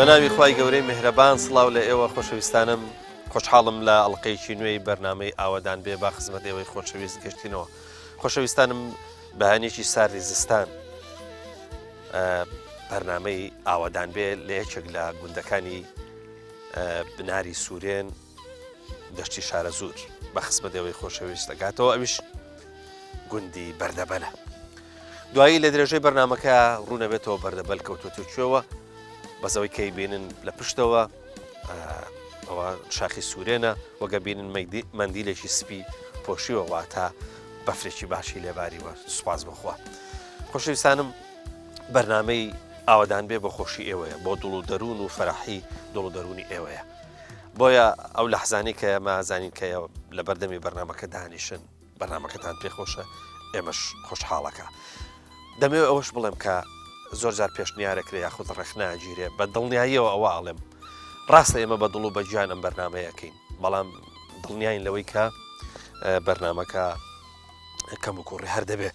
بە ناوی خوای گەورەی میهرەبان سڵاو لە ئێوە خۆشەویستانم خۆشحاڵم لە ئەڵلقەیەکی نوێی بەرنامەی ئاوەدان بێ با خزمەت ئێوەی خۆشەویست گەشتینەوە خۆشەویستانم بەیانێکی ساردی زستان بەرنامەی ئاوەدان بێ لە یەکێک لە گوندەکانی بناری سوورێن دەشتی شارەزوور بە خزمەت ئێوەی خۆشەویست دەگاتەوە ئەویش گوندی بەردەبەلە. دوایی لە درێژەی بەرنمەکە ڕوونەبێتەوە بەردەبەل کەوتوەتە کوێوە بەسەوەی کەی بینن لە پشتەوە ئەوە شاخی سوورێنە وەگە بینن مەندیلێکی سپی پۆشیوە واتە بەفرێکی باشی لێباریوە سوپاس بخوا خۆشەویستانم بەرنمەی ئاوەدان بێ بە خۆشی ئێوەیە بۆ دڵ و دەروون و فەرحی دڵ و دەروونی ئێوەیە بۆیە ئەو لەحزانەی کە ئێمە زانین کە لە بەردەمی بەرنمەکە دانیشن بەرنمەکەتان پێخۆشە ئێمەش خۆشحاڵەکە دەمەوێت ئەوەش بڵێم کە زۆر جار پێشنیارەکرێ یاخود ڕێخناگیرێ بە دڵنیاییەوە ئەوە ئاڵێم ڕاستە ئێمە بە دڵ و بە گیان ئەم بەرنمەیەکەین بەڵام دڵنیاین لەوەی کە بەرنمەکە کەم و کوڕی هەر دەبێ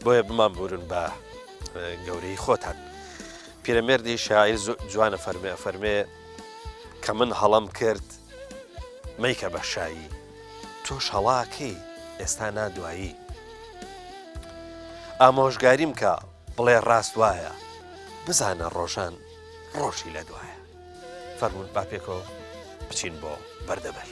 بۆیە بمان بورن بە گەورەی خۆتان پیرەمێردی شاعیر جوانە فەرمێ فەرمێ کە من هەڵەم کرد مەیکە بە شایی تۆش هەڵاکەی ئێستا نا دوایی ئامۆژگاریم کە بڵێ ڕاست وایە بزانە ڕۆژان ڕۆژی لە دوایە فەرمونون با پێکەوە بچین بۆ بەردەبەر.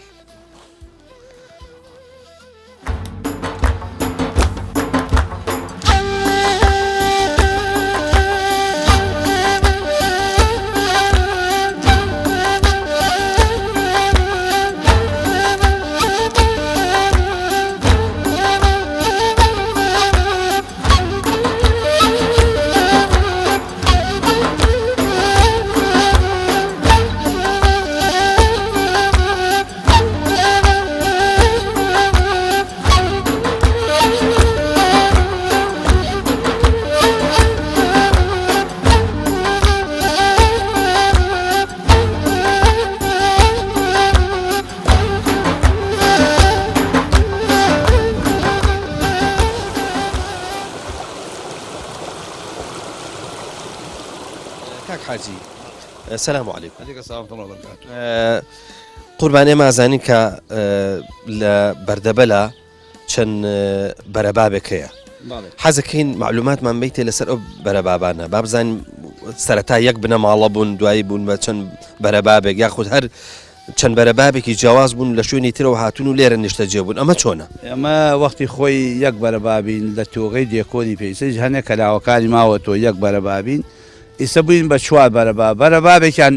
کاک حاجی سلام علیکم علیکم السلام ورحمة الله وبرکاته قوربان ئێمە ئازانین کە لە بەردەبەلە چەند بەرەبابێک هەیە حەزەکەین معلوماتمان بیتێ لەسەر ئەو بەرەبابانە با بزانین سەرەتا یەک بنەماڵە بوون دوایی بوون بە چەند بەرەبابێک یاخود هەر چەند بەرەبابێکی جیاواز بوون لە شوێنی ترەوە هاتون و لێرە نیشتەجێ بوون ئەمە چۆنە؟ ئێمە وەختی خۆی یەک بەرەبابین لە تۆغەی دێکۆنی پێ ئیسەیش هەنێ کەلاوەکانی ماوەتەوە یەک بەرەبابین ئیسە بووین بە چوار بەرەباب بەرەبابێکیان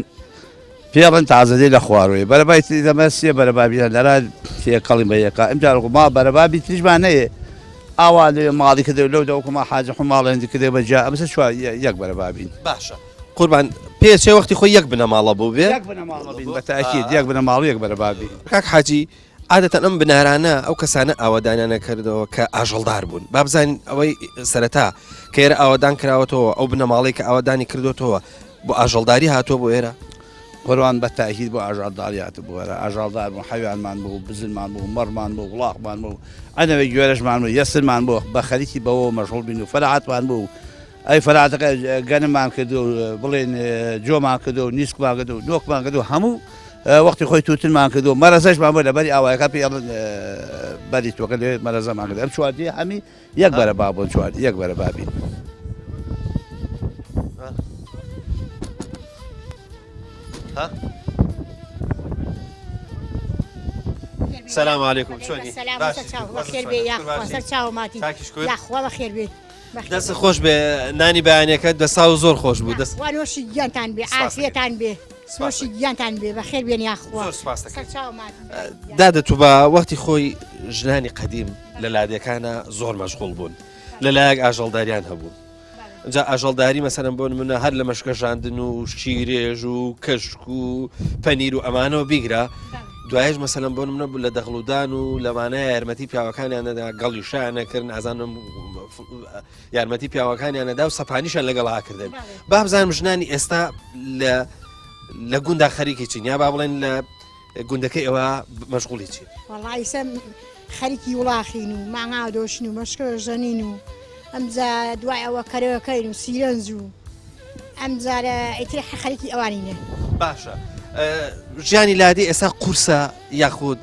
پێڵن تازە دێ لە خواروێ بەرەبای تری دەمە سێ بەرەبابیان لەرا تێکەڵی بە یەکا ئمجا ڕۆ ما بەرەبابی تریشمان هەیە ئاوا لێ ماڵی کردێ لەو دەوکو ما حاجە حماڵێن کردێ بە جا ئەمسە چوار یەک بەرەبابین باشە قوربان پێچێ وەختی خۆی یەک بنەماڵە بوو بێ یەک بنەماڵە بین بە تاکید یەک بنەماڵە یەک بەرەبابین کاک حاجی عادەتەن ئەم بنارانە ئەو کەسانە ئاوەدانیانە کردەوە کە ئاژەڵدار بوون با بزانین ئەوەی سەرەتا کە ئێرە ئاوەدان کراوەتەوە ئەو بنەماڵەی کە ئاوەدانی کردوتەوە بۆ ئاژەڵداری هاتووە بۆ ئێرە؟ قوربان بە تاکید بۆ ئاژەڵداری هاتبوو بۆ ئێرە ئاژەڵدار بوو حەویانمان بوو بزنمان بوو مەڕمان بوو وڵاخمان بوو عەنەوەی گوێرەشمان بوو یەسرمان بوو بە خەریکی بەوە مەشغوڵ بین و فەراعەتمان بوو ئەی فەراتەکە گەنممان کرد و بڵێن جۆمان کرد و نیسکمان کرد و نۆکمان کرد و هەموو وەختی خۆی تووتنمان کرد و مەرەزەشمان بۆ لەبەری ئاوایەکە پێ ئەڵێن بەری تۆکە لێ مەرەزەمان کرد ئەم چواردی هەمی یەک بەرە با بۆ چوار یەک بەرە بابین. سلام علیکم چۆنی یاخوا بەخێر بێ دەست خۆش بێ نانی بەیانەکەت بە ساو زۆر خۆش بوو دەست نۆشی گیانتان بێ عافیەتان بێ نۆشی گیانتان بێ بەخێر بێن یاخوا زۆر سپاس دەکەم دادە تو بە وەختی خۆی ژنانی قەدیم لە لادێکانە زۆر مەشغوڵ بوون لەلایەک ئاژەڵداریان هەبوو جا ئاژەڵداری مەسەرم بۆ منە هەر لە مەشکەژاندن و شیرێژ و کەشک و پەنیر و ئەمانەوە بیگرە دوایش مەسەلەن بۆ منە بوو لە دەغڵودان و لەوانەیە یارمەتی پیاوەکانیان دەدا گەڵی شانەکردن ئازانم یارمەتی پیاوەکانیان نەدا و سەپانیشان لەگەڵ هاکردن با بزانم ژنانی ئێستا لە لە گوندا خەریکی چین یا با بڵێن لە. گوندەکەی ئێوە مەشغوڵی چین؟ وەڵا ئیسە خەریکی وڵاخین و مانگا دۆشن و مەشکە ژەنین و ئەمجا دوای ئەوە کەرەکەین و سیرەنج و ئەمجارە ئیتر خەریکی ئەوانینە. باشە ژیانی لادێ ئێستا قورسە یاخود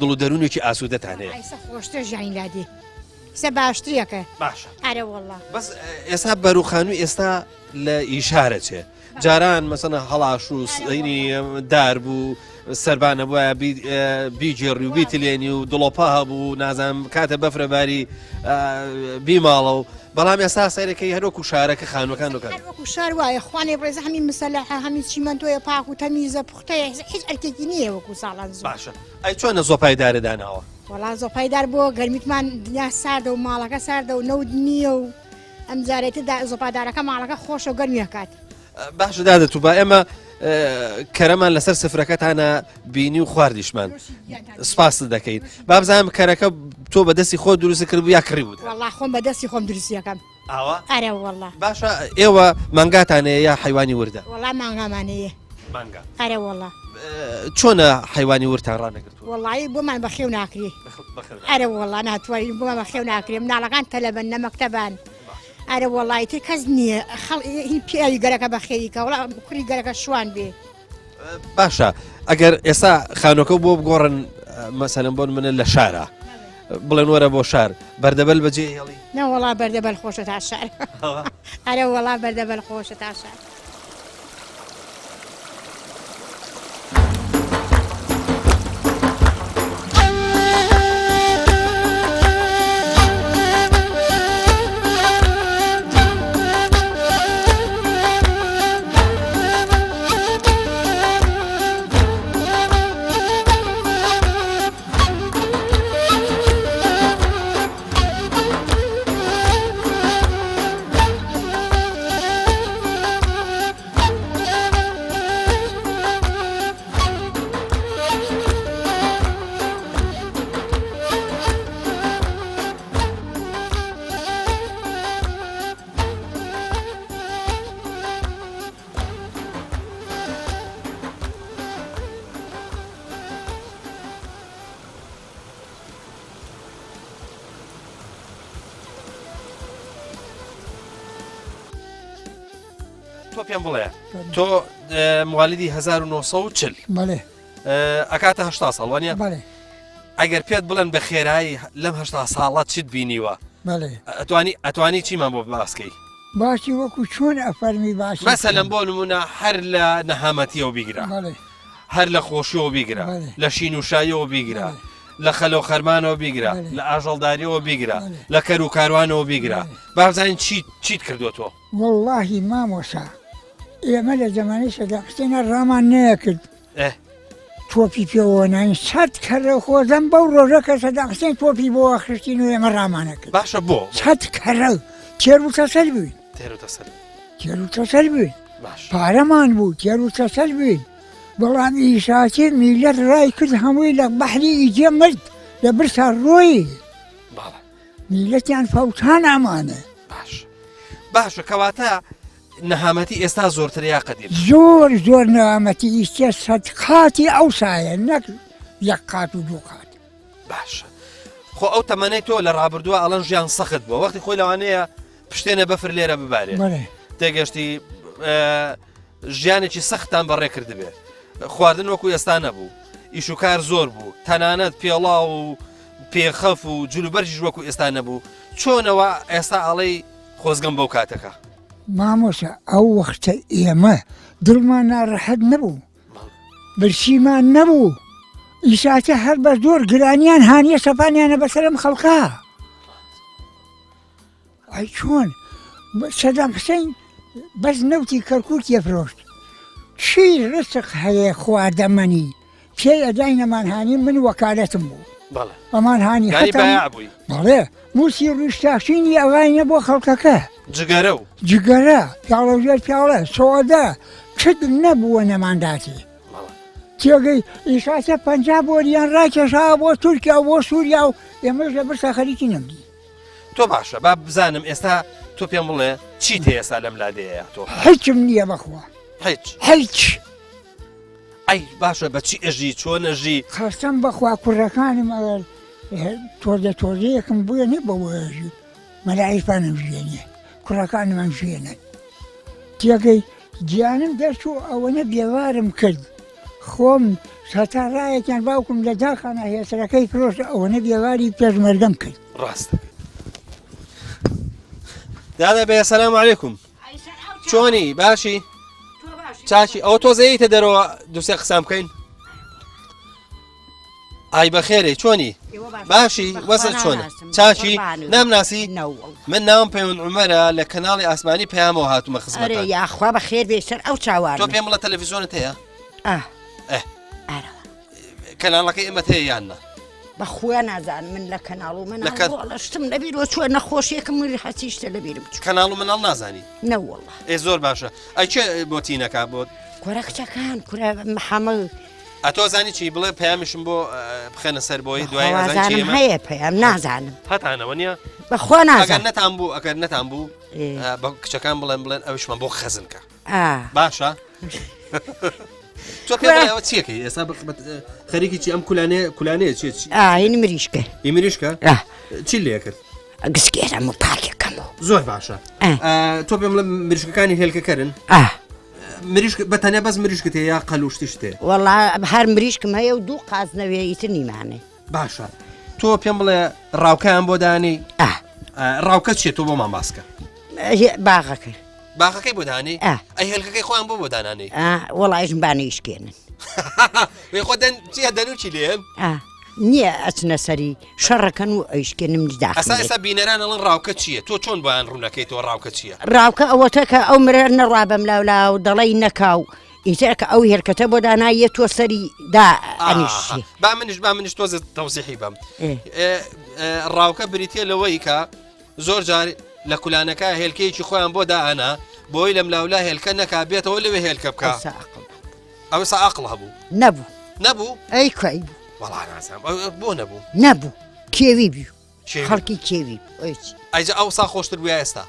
دڵ و دەروونێکی ئاسوودەتان هەیە؟ ئیسە خۆشترە ژیانی لادێ ئیسە باشترەکە. باشە ئەرە وەڵا. بەس ئێستا بەروخانوو ئێستا لە ئیشارە چێ جاران مەسەنە هەڵاش و سینی دار بوو سەربانە بواە بیگێڕی و بیتلێنی و دڵۆپا هەبوو نازانم کاتە بەفرەباری بیماڵە و بەڵام ئێستا سەیرەکەی هەروەکو شارەکە خانوەکان وەکو شار وایە خوانێ بڕێزە هەمی مسەلەحە هەمی چیمەنتۆیە پاک و تەمیزە پوختەیە هیچ ئەرکێکی نییە وەکو ساڵان زوو باشە ئەی چۆنە زۆپای دارە داناوە؟ وەڵا زۆپای دار بۆ گەرمیتمان دنیا ساردە و ماڵەکە ساردە و نەوت نییە و ئەم جارێ تر زۆپادارەکە ماڵەکە خۆشە و گەرمی ئەکات. باشە دادە توبا ئێمە کەرەمان لەسەر سفرەکەتانە بینی و خواردیشمان سپاست دەکەین بابزانم کەرەکە تۆ بە دەستی خۆ دروست کرد بوو یا کڕی بوو وەڵا خۆم بە دەستی خۆم دروستیەکەم ئاوا ئەرە وەڵا باشە ئێوە مانگاتانەیە یا حیوانی وردە وەڵا مانگامانەیە مانگا ئەرە وەڵا چۆنە حیوانی وردتان ڕانەگرتووە وەڵایی بۆمان بەخێو ناکرێ ئەرە وەڵا ناتوانین بۆمان بەخێو ناکرێ مناڵەکان تەلەبەن لە مەکتەبان ئەرە وەڵایی تر کەس نییە خەڵ هی پیاوی گەرەکە بەخێوی کە وەڵا کوڕی گەرەکە شوان بێ باشە ئەگەر ئێستا خانۆکە بۆ بگۆڕن مەسەلەن بۆن منە لە شارە بڵێن وەرە بۆ شار بەردەبەل بەجێ هێڵی نەوەڵا بەردەبەل خۆشە تا شار ئەرە وەڵا بەردەبەل خۆشە تا شار. تۆ پێم بڵێ تۆ موالیدی 1940 بەڵێ ئەکاتە هه ساڵ وانە بەڵێ ئەگەر پێت بڵێن بە خێرایی لەم هه ساڵە چیت بینیوە بەڵێ ئەتوانی ئەتوانی چیمان بۆ باسکەی باسی وەکو چۆن ئەفەرمی باسی مەسەلەن بۆ نمونە هەر لە نەهامەتیەوە بیگرە هەر لە خۆشیەوە بیگرە لە شین و شایەوە بیگرە لە خەلۆ خەرمانەوە بیگرە لە ئاژەڵداریەوە بیگرە لە کەر و کاروانەوە بیگرە بابزانین چی چیت کردووە تۆ وەڵڵاهی مامۆسا ئێمە لە زەمانی سەدام حسێنە ڕامان نەیەکرد تۆپی پێوەناین سەد کەرە خۆزەم بەو ڕۆژە کە سەدام حسێن تۆپی بۆ خشتین و ئێمە ڕامانەکرد باشە بۆ سەد کەرە تێر و تەسەل بووین تێر و تەسەل تێر و تەسەل بووین پارەمان بوو تێر و تەسەل بووین بەڵام ئیشاتی میلەت ڕای کرد هەمووی لە بەحری ئیجێ مرد لە برسا ڕۆیی میلەتیان فەوتان ئەمانە باش باشە کەواتە نەهامەتی ئێستا زۆرترە یا قەدیم؟ زۆر زۆر نەهامەتی ئیستێ سەد قاتی ئەوسایە نەک یەک قات و دوو قات. باشە خۆ ئەو تەمەنەی تۆ لە ڕابردووە ئەڵەن ژیان سەخت بووە وەختی خۆی لەوانەیە پشتێنە بەفر لێرە ببارێ تێگەشتی ژیانێکی سەختان بەڕێ کردبێ خواردن وەکو ئێستا نەبوو ئیش و کار زۆر بوو تەنانەت پێڵاو و پێخەف و جلوبەرگیش وەکو ئێستا نەبوو چۆنەوە ئێستا ئەڵێی خۆزگەم بەو کاتەکە. مامۆستا ئەو وەختە ئێمە دڵمان ناڕەحەت نەبوو برسیمان نەبوو ئیساتە هەر بە زۆر گرانیان هاانیە سەپانیانە بەسەرم خەڵکە ئەی چۆن سەدام حسین بەس نەوتی کەرکوک یەفرۆشت چی ڕسق هەیە خواردەمەنی پێی ئەداین ئەمان هانی من وەکالەتم بوو بەڵێ ئەمان هانی یاری هەتا بایع بووی بەڵێ موسی ڕیشتاشینی ئەواینە بۆ خەڵکەکە جگەرە و جگەرە پیاڵە ژێر پیاڵە سۆدە چت نەبووە نەمانداتی بەڵێ تێگەی ئیشاسە پەنجا بۆریان ڕاکێشا بۆ تورکیا و بۆ سووریا و ئێمەش لە برسا خەریکی نەمدی تۆ باشە با بزانم ئێستا تۆ پێم بڵێ چیت هەیە ئێستا لەم لادێیە تۆ هیچم نییە بەخوا هیچ هیچ. ئەی باشە بە چی ئەژی چۆن ئەژی؟ قەسەم بەخوا کوڕەکانم ئەگەر تۆزە تۆزەیەکم بوێنێ بەوە ئەژی مەلا عیرفانم ژیێنێ کوڕەکانم ئەم ژیێنن تێگەی گیانم دەرچوو ئەوەنە بێوارم کرد خۆم هەتا ڕایەکیان باوکم لە داخانە هێسرەکەی فرۆشت ئەوەنە بێواری پێشمەرگەم کرد. ڕاست دادە بێ سلام علیکم چۆنی باشی چاچی ئەوە تۆزەیتە دەرەوە دوسێ قسان بکەین ئای بەخێرێ چۆنی باشی وەسە چۆن چاچی نامناسی من ناوم پەیوەند عمەرە لە کەناڵی ئاسمانی پەیامەوە هاتومە خزمەت یاخوا بەخێر بێ سەر ئەو چاوان تۆ پێم بڵێ تەلەڤیزیۆنت هەیە کەناڵەکەی ئێمەت هەیە یان نا؟ بەخوا نازانم من لە کەناڵ و مناڵ وەڵا شتم لەبیرەوە چووە نەخۆشیەکم وری هەرچی شتە لەبیرم چوو. کەناڵ و مناڵ نازانی؟ نەوەڵا. ئێ زۆر باشە ئەی کێ بۆ تینەکا بۆت؟ کورە کچەکان کورە محەمەد. ئەتۆ زانی چی بڵێ پەیامیشم بۆ بخەنە سەر بۆی دوای ئەزانم هەیە پەیام نازانم. هەتانەوە نییە؟ بەخوا نازانم. ئەگەر نەتان بوو ئەگەر نەتان بوو بە کچەکان بڵێن بڵێن ئەویشمان بۆ خەزن کە. باشە تۆ پێ ئەوە چیەکەی ئێستا خەریکی چی ئەم کولانێ کولانەیە چی چی ئاین مریشکە ئی مریشکە چی لێ کرد گسکێرەم و پاکەکەم و زۆر باشە تۆ پێم بڵێ مریشکەکانی هێلکەکەرن مریشک بە تەنیا بەس مریشکت هەیە یا قەلوشتیشت هەیە وەڵا هەر مریشکم هەیە و دوو قاز نەوێ ئیتر نیمانێ باشە تۆ پێم بڵێ ڕاوکەیان بۆ دانی ڕاوکە چیە تۆ بۆمان باسکە باغەکە باخەکەی بۆ دانێی ئەی هێلکەکەی خۆیان بۆ بۆ دانانێی وەڵایشم بانەیشکێنن وێ خۆ دەن چیە دەنوکی لێن نییە ئەچنە سەری شەڕەکەن و ئەیشکێنم ئەسا ئێستا بینەران ئەڵێن ڕاوکە چییە تۆ چۆن بۆیان ڕوونەکەی تۆ ڕاوکە چییە ڕاوکە ئەوەتە کە ئەو مرە نەڕوا بەم لاولا و دەڵی نەکاو ئیتر کە ئەو هێلکەتە بۆ دانا یە تۆ سەری دا ئەنیشی با منش با منش تۆزە تەوزیحی بەم ڕاوکە بریتە لەوەی کە زۆر جار لە کولانەکە هێلکەیەکی خۆیان بۆ دائەنا بۆی لەم لاولا هێلکە نەکا بێتەوە لەوێ هێلکە بکە ئەوسا ئەقڵ هەبوو نەبوو نەبوو ئەی کوی بوو وەڵا نازانم بۆ نەبوو نەبوو کێوی بوو خەڵکی کێوی ئەیجا ئەوسا خۆشتر بوو ئێستا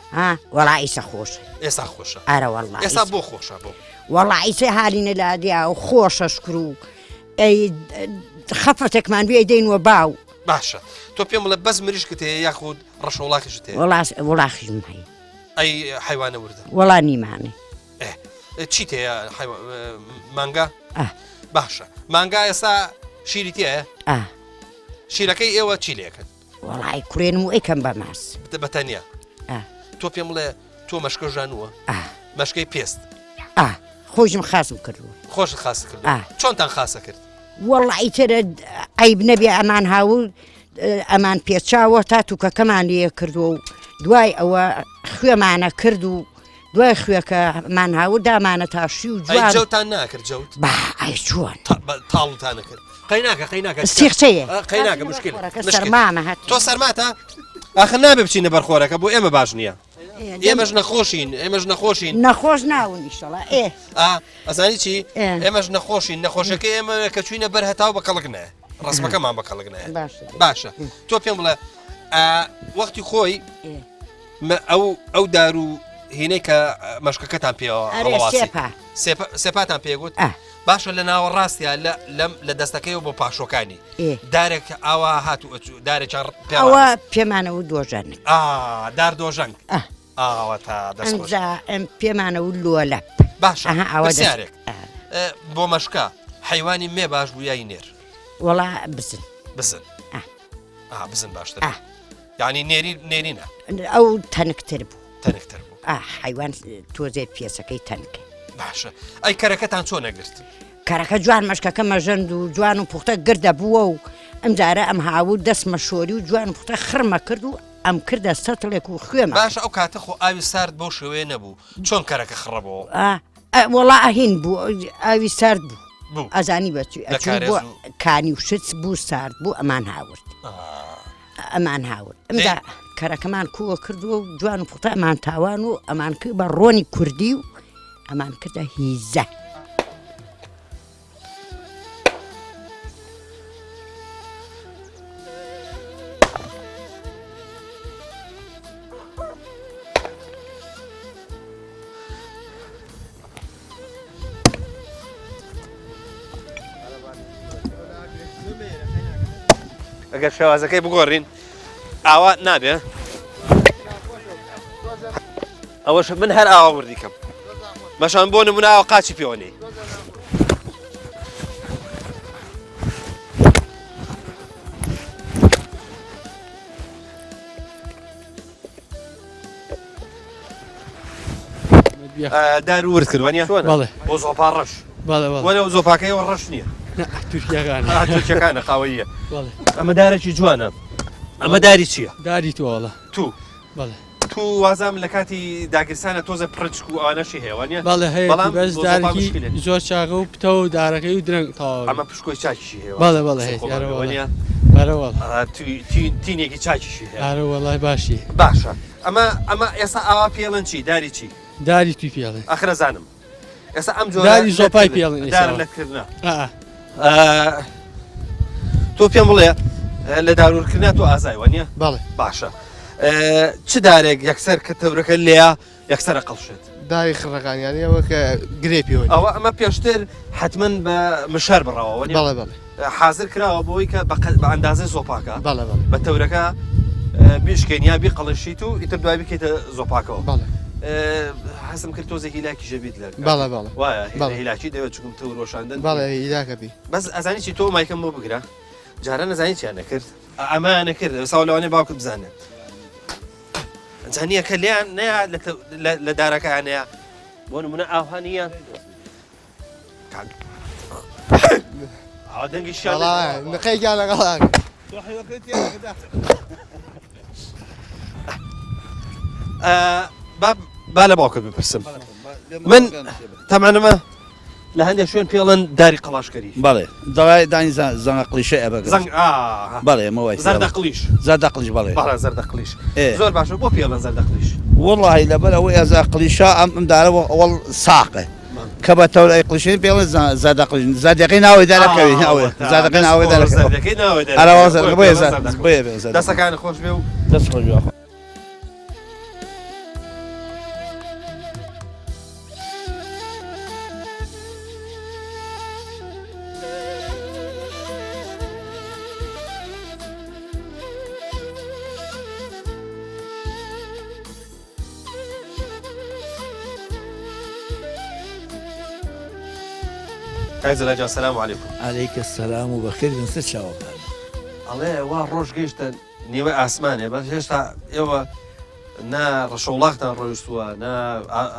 وەڵا ئیسە خۆش ئێستا خۆشە ئارە وەڵا ئێستا بۆ خۆشە بۆ وەڵا ئیسە هالینە لادیا و خۆشە شکر و ئەی خەفەتێکمان بێ دەین وە باو باشە تۆ پێم بڵێ بەس مریشکت هەیە یاخود ڕەشەوڵاخیشت هەیە؟ وەڵا وڵاخیشم هەیە. ئەی حەیوانە وردە؟ وەڵا نیمانێ. چیت هەیە مانگا؟ باشە مانگا ئێستا شیری تایە؟ شیرەکەی ئێوە چی لێکن؟ وەڵای کوێنم و ئەیکەم بە ماس. بە تەنیا؟ تۆ پێم بڵێ تۆ مەشکە ژانووە؟ مەشکەی پێست؟ خۆشم خاسم کردووە. خۆشت خاست کردووە؟ چۆنتان خاسە کرد؟ وەڵا ئیتر عەیب نەبێ ئەمان هاور ئەمان پێچاوە تا توکەکەمان لێ کردووە و دوای ئەوە خوێمانە کرد و دوای خوێکە مان هاور دامانە تاشی و جوان جوتان ناکرد جوت با ئەی چۆن تاڵتانە کرد قەیناکە قەیناکە سیخچەیە قەیناکە مشکل سەرمامە هەت تۆ سەرماتە ئاخر نابێ بچینە بەرخۆرەکە بۆ ئێمە باش نییە ئێمەش نەخۆشین ئێمەش نەخۆشین نەخۆش ناون ئیشەڵا ئێ ئەزانی چی ئێمەش نەخۆشین نەخۆشەکە ئێمە کە چوینە بەر هەتاو بە کەڵک نایە ڕسمەکەمان بە کەڵک نایە باشە تۆ پێم بڵێ وەختی خۆی ئەو ئەو دار و هینەی کە مەشکەکەتان پێوە سێپاتان پێگوت باشە لە ناوە ڕاستیا لەم لە دەستەکەی و بۆ پاشۆکانی دارێک ئاوا هات و دارێکیان ئەوە پێمانەوە دۆژەن دار دۆژەنگ ئاوە تا دەست خۆش. ئەنجا ئەم پێمانە و لۆلەپ. باشە ئەها ئاوا دەست- پرسیارێک ئە، بۆ مەشکە حەیوانی مێ باش بوو یای نێر وەڵا بزن بزن ئا. ئا بزن باشتر ئا. یعنی نێری نێرینە ئەو تەنکتر بوو تەنکتر بوو ئا حەیوان تۆزێ پێسەکەی تەنکە باشە ئەی کەرەکەتان چۆن نەگرت کەرەکە جوان مەشکەکە مەژەند و جوان و پوختە گردە بووە و ئەمجارە ئەم هاوو دەستمە شۆری و جوان و پوختە خڕمە کرد و ئەم کردە سەتڵێک و خوێمە باشە ئەو کاتە خۆ ئاوی سارد بەو شێوەیە نەبوو چۆن کەرەکە خڕە بۆ وەڵا ئەهین بوو ئاوی سارد بوو بوو ئەزانی بەچی لە ئەچوو بۆ کارێز و- کانی و شت بوو سارد بوو ئەمان هاورد ئەمان هاورد ئەمجا کەرەکەمان کووە کردووە و جوان و پوختە ئەمان تاوان و ئەمان کرد بە ڕۆنی کوردی و ئەمان کردە هیزە. ئەگەر شێوازەکەی بگۆڕین ئاوا نابێ ئەوەش من هەر ئاوا وردی کەم مەشان بۆ نمونە ئاوا قاچی پێوەنی دار ورد کرد وانە بەڵێ بۆ زۆپا ڕەش بەڵێ بەڵێ وەرە زۆپاکەی ئەوە ڕەش نییە تورکیەکانە تورکیەکانە قاوەییە بەڵێ ئەمە دارێکی جوانە ئەمە داری چییە؟ داری تۆڵە تو بەڵێ تو وازام لە کاتی داگیرسانە تۆزە پرچک و ئەوانەشی هەیە وانە بەڵێ هەیە بەڵام بەس بۆ زۆپا دارێکی مشکلێ. زۆر چاغە و پتە و دارەکەی و درەنگ تەواو ئەمە پشکۆی چاکیشی هەیە بەڵێ بەڵێ قسەی هەیە خۆمان ئەرە بێ، وەڵا وانە؟ بەرە وەڵا تینێکی چاکیشی هەیە ئارە وەڵای باشی باشە ئەمە ئەمە ئێستا ئاوا پێڵن چی داری چی داری توی پێڵێ ئەخرە زانم ئێستا ئەم جۆرە داری زۆپای پێڵن ئێستا. دار لەتکردنە ئا تۆ پێم بڵێ لە دارورکردنا تۆ ئازای وانە بەڵێ باشە چ دارێک یەکسەر کە تەورەکە لێە یەکسەرە قەڵشێت داری خڕەکان یانی ئەوە کە گرێ پێوە ئەوە ئەمە پێشتر حتمما بە مشار بڕاوە وانە؟ بەڵێ بەڵێ حاضر کراوە بۆی کە بە ئەندازەی زۆپاکە بەڵێ بەڵێ بە تەورەکە بیشکێن یا بیقەڵشیت و ئیتر دوای بکەیتە زۆپاکەوە بەڵێ حەسم کرد تۆزێکی هیلاکی ژەبیت لە بەڵێ بەڵێ وایە بەڵێ. هیلاکی دەوێت چکم تەور وەشاندن بەڵێ هیلاکە بی بەس ئەزانی چی تۆ مایکەم بۆ بگرە جاران ئەزانی چیان نەکرد ئەمە نەکرد ساو لەوانەیە باوکت بزانێت جانیەکە لێیان نەیە لە دارەکانەیە بۆ نمونە ئاوها نییە ئەوە دەنگی شیان نقەیان لەگەڵ با لە باوکە بپرسم من تەمانەمە لە هەندێک شوێن پێڵن داری قەڵاشکەری. بەڵێ دەڵای دانی زەنگە قڵیشە ئەبە زەنگ ئا بەڵێ مە وای زەردە قڵیش زەردە قڵیش بەڵێ بەڵێ زەردە قڵیش زۆر باشە بۆ پێڵن زەردە قڵیش وەڵی لەبەر ئەوەی ئەزا قڵیشە ئەم ئەم دارە ئەوەڵ ساقە کە بە تەور ئەی قڵیشێن پێڵن زەردە قڵیش زەردەکەی ناوەی دارەکەوی ناوەی زەردەکەی ناوەی دارەکەوی زەردەکەی ناوەی ئەرا زەردەکە بۆیە بۆیە دەسەکان خۆش بێ و دەست خۆش بێ. کاک جەلال جان سلام علیکم. علیک السلام و بەخێر بن سەر چاوەکانم. ئەڵێ وا ڕۆژ گەیشتە نیوەی ئاسمانێ بەس هێشتا ئێوە نا ڕەشەوڵاختان ڕۆیشتووە نا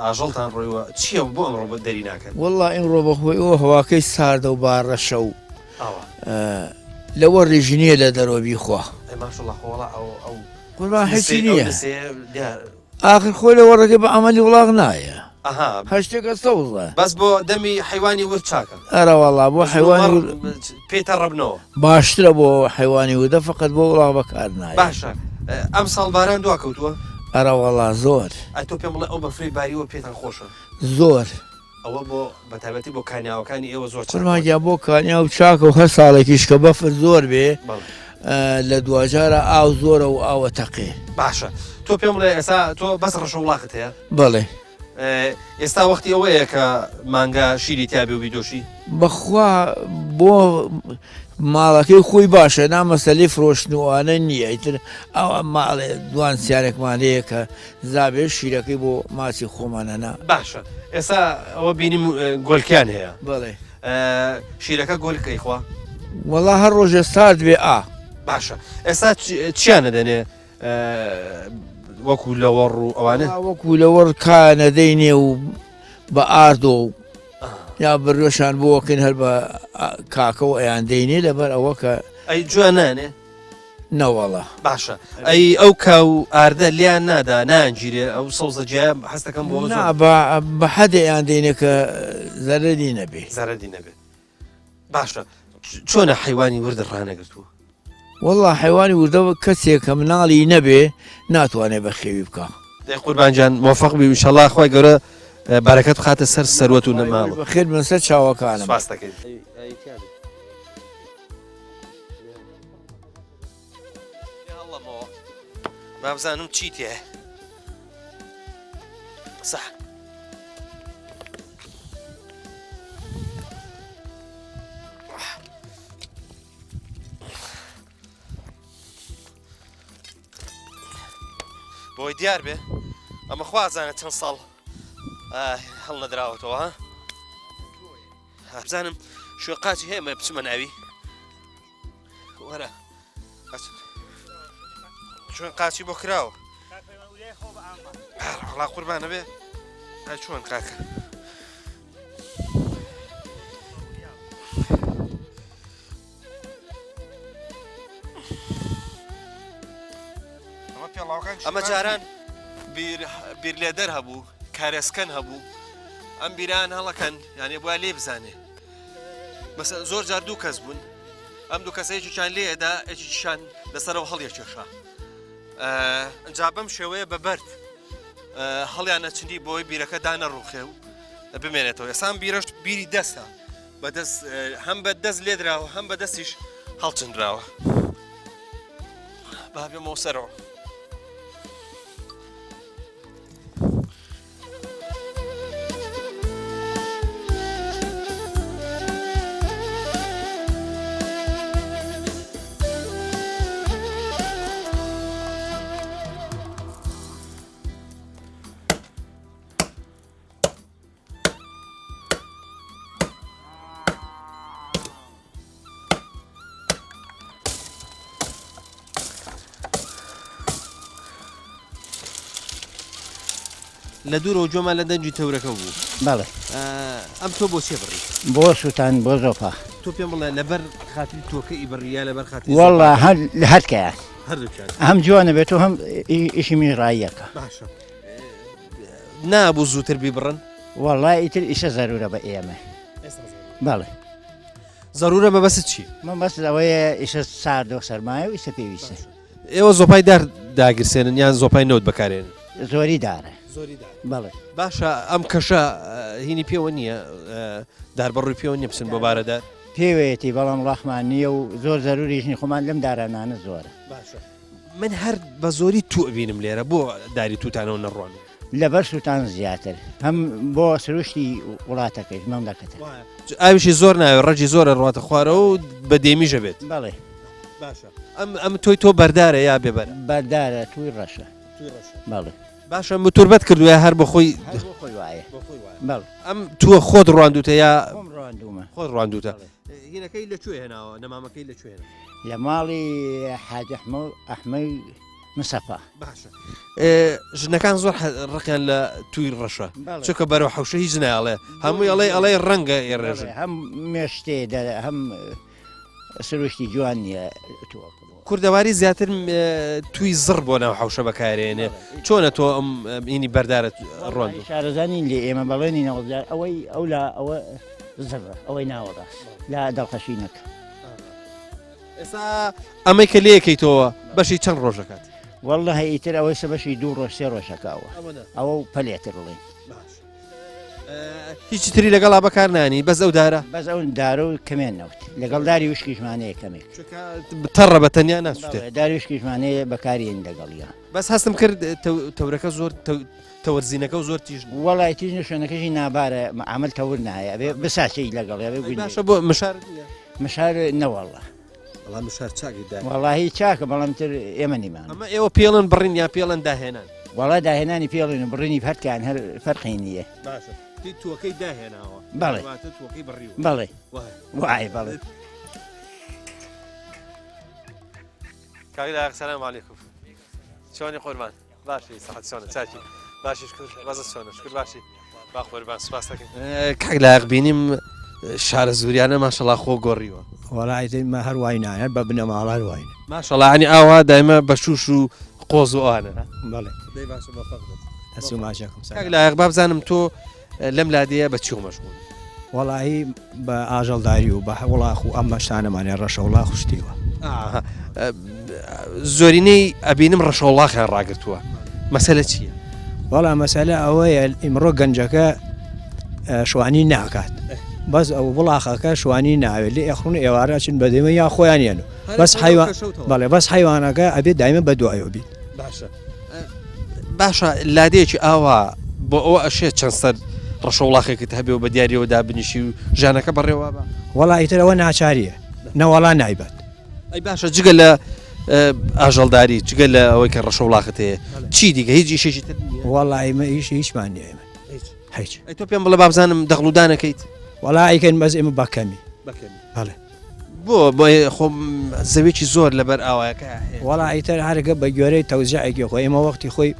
ئاژەڵتان ڕۆیوە چییە بۆ ئەمڕۆ بۆ دەری ناکەن؟ وەڵا ئیمڕۆ بەهۆی ئەوە هەواکەی ساردە و با ڕەشە و لەوە ڕیژ نییە لە دەرەوە بیخوا. ئەی ماشەڵڵا خۆ وەڵا ئەو ئەو قوربان هیچی نسێ ئەو نییە. نسێ دیار ئاخر خۆی لە وەڕەکەی بە عەمەلی وڵاغ نایە. ئەها. هەر شتێکە سەوزە. بەس بۆ دەمی حەیوانی ورد چاکە. ئەرەوەڵا بۆ بەس بۆ حەیوانی مەڕ ورد. پێی تەڕەبنەوە. باشترە بۆ حەیوانی وردە فەقەت بۆ وڵاغ بەکار نایە. باشە ئەمساڵ باران دوا کەوتووە؟ ئەرەوەڵا زۆر. ئەی تۆ پێم بڵێ ئەو بەفرەی باریوە پێتان خۆشە؟ زۆر. ئەوە بۆ بەتایبەتی بۆ کانیاوەکانی ئێوە زۆر چاکە. قوربان گیان بۆ کانیاو چاکە و هەر ساڵێکیش کە بەفر زۆر بێ لە دواجارا ئاو زۆرە و ئاوە تەقێ. باشە تۆ پێم بڵێ ئێستا تۆ بەس ڕەشەوڵاخت هەیە؟ بەڵێ. ئێستا وەختی ئەوەیە کە مانگا شیری تیابێ و بیدۆشی؟ بەخوا بۆ ماڵەکەی خۆی باشە نا مەسەلەی فرۆشتن و ئەوانە نییە ئیتر ئەوە ماڵێ دوان سیارێکمان هەیە کە زابێ شیرەکەی بۆ ماچی خۆمانە نا. باشە ئێستا ئەوە بینیم گۆلکیان هەیە. بەڵێ. شیرەکە گۆلک ئەیخوا؟ وەڵا هەر ڕۆژێ سارد بێ ئا. باشە ئێستا چیان ئەدەنێ وەکو لەوەڕ و ئەوانە؟ وەکو لەوەڕ کایان ئەدەینێ و بە ئاردۆ و یا بڕۆشان بۆکەین هەر بە کاکە و ئەیان دەینێ لەبەر ئەوە کە ئەی جوان نانێ؟ نەوەڵا. باشە ئەی ئەو کا و ئاردە لیان نادا نایانگیرێ ئەو سەوزە جیایە حەزدەکەم بۆ نا بە بە حەدێ ئەیان دەینێ کە زەرەری نەبێ. زەرەری نەبێ باشە چۆنە حەیوانی وردت ڕانەگرتووە؟ وەڵا حەیوانی وردە کەسێک کە مناڵی نەبێ ناتوانێ بەخێوی بکا. دەی قوربان گیان مۆفەق بی ئینشەڵا خوای گەورە بەرەکەت بخاتە سەر سەروەت و ماڵت. بەخێر بن سەر چاوەکانم. سپاست دەکەین. بابزانم چی تێ سە بۆی دیار بێ ئەمە خوازانە چەند ساڵ هەڵنەدراوەتەوە بزانم شوێ قاچی هەیە مە بچمە ناوی وەرە چۆن قاچی بۆ کراوە وڵا قوربانە بێ ئەی چۆن کاکە ئەمە جاران بیر لێدەر هەبوو کارێسکەن هەبوو ئەم بیران هەڵەکەن یانێ بووە لێ بزانێ مەسە زۆر جار دوو کەس بوون ئەم دوو کەسە یەکێکیان لێدا یەکێکیشان لەسەرەوە هەڵیەکێشا ئەجا بەم شێوەیە بە بەرد هەڵیان نەچنی بۆی بیرەکە دانەڕوخێ و بمێنێتەوە ئێسان بیرەش بیری دەستە بەدەست هەم بە دەست لێدراوە هەم بە دەستیش هەڵچنراوە با بێمەوە سەرەوە. لە دوورەوە گوێمان لە دەنگی تەورەکە بوو. بەڵێ. ئەم تۆ بۆ چێ بڕی؟ بۆ سووتان بۆ زۆپا. تۆ پێم بڵێ لەبەر خاتری تۆکە ئی بڕی یا لەبەر خاتری زۆپا؟ وەڵا هەر لە هەرکەیان. هەردووکیان. هەم جوانە بێت و هەم ئیشی منیش ڕاییەکە. باشە. نابوو زووتر بیبڕن؟ وەڵا ئیتر ئیشە زەرورە بە ئێمە. بەڵێ. زەرورە مەبەست چی؟ مەبەست ئەوەیە ئیشە ساردە و سەرمایە و ئیشە پێویستە. ئێوە زۆپای دار داگیرسێنن یان زۆپای نەوت بەکارێنن؟ زۆری دارە. زۆری دار. بەڵێ. باشە ئەم کەشە هینی پێوە نییە دار بەڕووی پێوە نییە بچن بۆ بارە دار؟ پێوەیەتی بەڵام ڕاخمان نییە و زۆر زەروریش نی خۆمان لەم دارانانە زۆرە. باشە من هەر بە زۆری توو ئەبینم لێرە بۆ داری تووتانەوە نەڕوان؟ لەبەر سووتان زیاتر هەم بۆ سروشتی وڵاتەکەیش مەملەکەتە. ئاویشی زۆر ناوێ ڕەگی زۆرە ڕواتە خوارەوە و بە دێمیژە بێت. بەڵێ. باشە ئەم ئەم تۆی تۆ بەردارە یا بێبەرە؟ بەردارە تووی ڕەشە. تووی ڕەشە. بەڵێ. باشە متوربەت کردووە یا هەر بۆ خۆی؟ هەر بۆ خۆی وایە. بۆ خۆی وایە. بەڵێ. ئەم تووە خۆت ڕواندووتە یا؟ خۆم ڕواندوومە. خۆت ڕواندووتە. هینەکەی لە کوێ هێناوە نەمامەکەی لە کوێ هێناوە؟ لە ماڵی حاج ئەحمە ئەحمەی مسەفا. باشە ژنەکان زۆر ڕقیان لە توی ڕەشە چونکە بەرەو حەوشە هیچ نایڵێ هەمووی ئەڵێ ئەڵێ ڕەنگە ئێڕێژن هەم مێشتێ دەرە هەم سروشتی جوان نییە کوردەواری زیاتر توی زڕ بۆ ناو حوشە بەکارێنێ چۆنە تۆ ئەم ئینی بەردارە ڕۆن شارەزانین لێ ئێمە بەڵێنی نەوەزار ئەوەی ئەو لا ئەوە زڕە ئەوەی ناوەڕاست لا دەڵقەشینەکە ئێستا ئەمەی کە لێکەیتەوە بەشی چەند ڕۆژەکات والله ئیتر ئەوەی سە بەشی دوو ڕۆژ سێ ڕۆژەکەەوە ئەوە و پەلێتر بڵێن هیچ تری لەگەڵا بەکار نانی بەس ئەو دارە بەس ئەو دارە و کەمێن نەوت لەگەڵ داری وشکیشمانەیە کەمێک تەڕە بە تەنیا ناسوتێت داری وشکیشمانەیە بەکارین لەگەڵیە بەس هەستم کرد تەورەکە زۆر تەوەرزینەکە و زۆر تیژ وەڵای تیژ شوێنەکەشی نابارە عمل تەور نایە ئەبێ بساچەی لەگەڵ ئەبێ باشە بۆ مشار مشار نەوەڵە وەڵا مشار چاکی دا وەڵاهی چاکە بەڵام تر ئێمە نیمان ئەمە ئێوە پێڵن بڕین یا پێڵن داهێنان وەڵا داهێنانی پێڵین و بڕینی هەرکیان هەر فەرقی نییە باشە توەکەی داهێناوە بەڵێ توەکەی بڕیوە بەڵێ وایە بەڵێ کاک لایق سلام علیکم چۆنی قوربان باشی سەحەت چۆنە چاکی باشی شکر بەزە چۆنە شکر باشی با قوربان سپاس دەکەین کاک لایق بینیم شارە زوریانە ماشەڵا خۆ گۆڕیوە وەڵا ئیتر مە هەر وای نایە بە بنەماڵە هەر واین ماشەڵا ینی ئاوا دایمە بە شوش و قۆز و ئەوانە بەڵێ دەی باشە مەفەق بێت دەست و ماچەکەم کاک لایق با بزانم تۆ لەم لادێیە بە چیەوە مەشغولی؟ وەڵاهی بە ئاژەڵداری و بە وڵاخ و ئەم شتانەمانێ ڕەشەوڵاخ و شتیوە. ئاها زۆرینەی ئەبینم ڕەشەوڵاخیان ڕاگرتووە مەسەلە چییە؟ وەڵا مەسەلە ئەوەیە ئیمڕۆ گەنجەکە شوانی ناکات بەس ئەو وڵاخەکە شوانی ناوێت لێ ئەخڕون ئێوارە چن بەدەمە یا خۆیان یەن بەس حیوان بەڵێ بەس حیوانەکە ئەبێت دایمە بە دوایەوە بیت باشە باشە لادێکی ئاوا بۆ ئەوە ئەشێت چەند سەر ڕەشەوڵاخێکت هەبێ و بە دیاریەوە دابنیشی و ژانەکە بەڕێوە بە وەڵا ئیتر ئەوە ناچاریە نەوەڵا نایبات ئەی باشە جگە لە ئاژەڵداری جگە لە ئەوەی کە ڕەشەوڵاخت هەیە چی دیکە هیچ ئیشێکی تر نییە؟ وەڵا ئێمە ئیش هیچمان نییە ئێمە هیچ. ئەی تۆ پێم بڵێ بابزانم دەغڵودانەکەیت؟ وەڵا ئەیکەین بەس ئێمە بە کەمی. بە کەمی. بەڵێ. بۆ بۆ خۆ زەویەکی زۆر لەبەر ئاوایەکە هەیە. وەڵا ئیتر هەرگە بە گوێرەی تەوزیعێکی خۆی ئێمە وەختی خۆی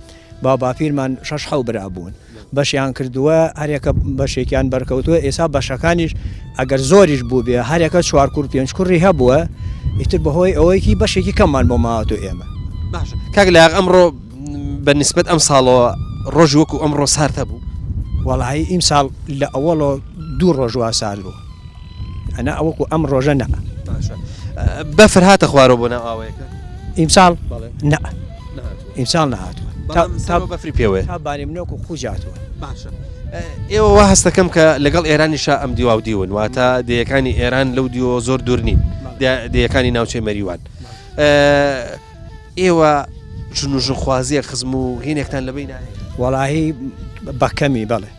باوباپیرمان شەش حەو برا بوون بەشیان کردووە هەرێکە بەشێکیان بەرکەوتووە ئێسا بەشەکانیش ئەگەر زۆریش بووبێ هەرێکە چوار کوڕ پێنج کوڕی هەبووە ئیتر بەهۆی ئەوەیکی بەشێکی کەممان بۆ ماوەتەوە ئێمە. باشە کاک لایەق ئەمڕۆ بە نیسبەت ئەم ساڵەوە ڕۆژی وەکو ئەمڕۆ سارد هەبوو؟ وەڵایی ئیمساڵ لە ئەوەڵەوە دوو ڕۆژ وا سارد بوو ئەنا ئەوەکو ئەم ڕۆژە نا. باشە بەفر هاتە خوارەوە بۆ ناو ئاوایەکە؟ ئیمساڵ نا ئیمساڵ نەهاتووە تا بەفری پێوەیە تا بانی منۆک و قوج هاتووە. باشە ئێوە وا هەستەکەم کە لەگەڵ ئێرانیشا ئەم دیوا و دیون واتە دێیەکانی ئێران لەو دیوە زۆر دوور نین دێیەکانی ناوچەی مەریوان ئێوە ژن و ژنخوازیە خزم و هینێکتان لە بەینا هەیە؟ وەڵاهی بە کەمی بەڵێ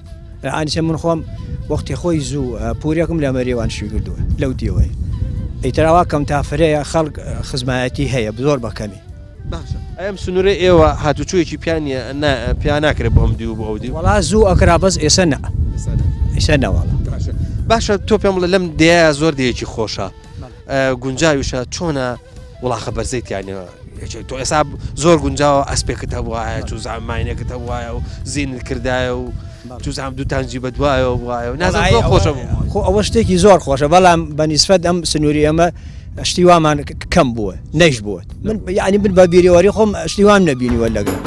ئەنیسە من خۆم وەختی خۆی زوو پورێکم لە مەریوان شوی کردووە لەو دیوەی ئیتراوا کەم تا فرەیە خەڵک خزمایەتی هەیە زۆر بە کەمی. باشە ئەم سنوورە ئێوە هاتوچۆیەکی پیا نییە پیا ناکرێت بۆ ئەم دیو بۆ ئەو دیو؟ وەڵا زوو ئەکرا بەس ئێسە نا ئێسە نەواڵا. باشە تۆ پێم بڵێ لەم دێیە زۆر دێیەکی خۆشە گونجاویشە چۆنە وڵاخە بەرزەی تیانە تۆ ئێسا زۆر گونجاوە ئەسپێکت هەبوایە چوزان ماینێکت هەبوایە و زینت کردایە و چوزان دوتانجی بەدوایەوە بواە و نازم زۆر خۆشە بوو خۆ ئەوە شتێکی زۆر خۆشە بەڵام بە نیسبەت ئەم سنووری ئەمە شتی وامان کەم بووە نەیش بووە من یعنی من بە بیرەوەری خۆم شتی وام نەبینیوە لەگەڵ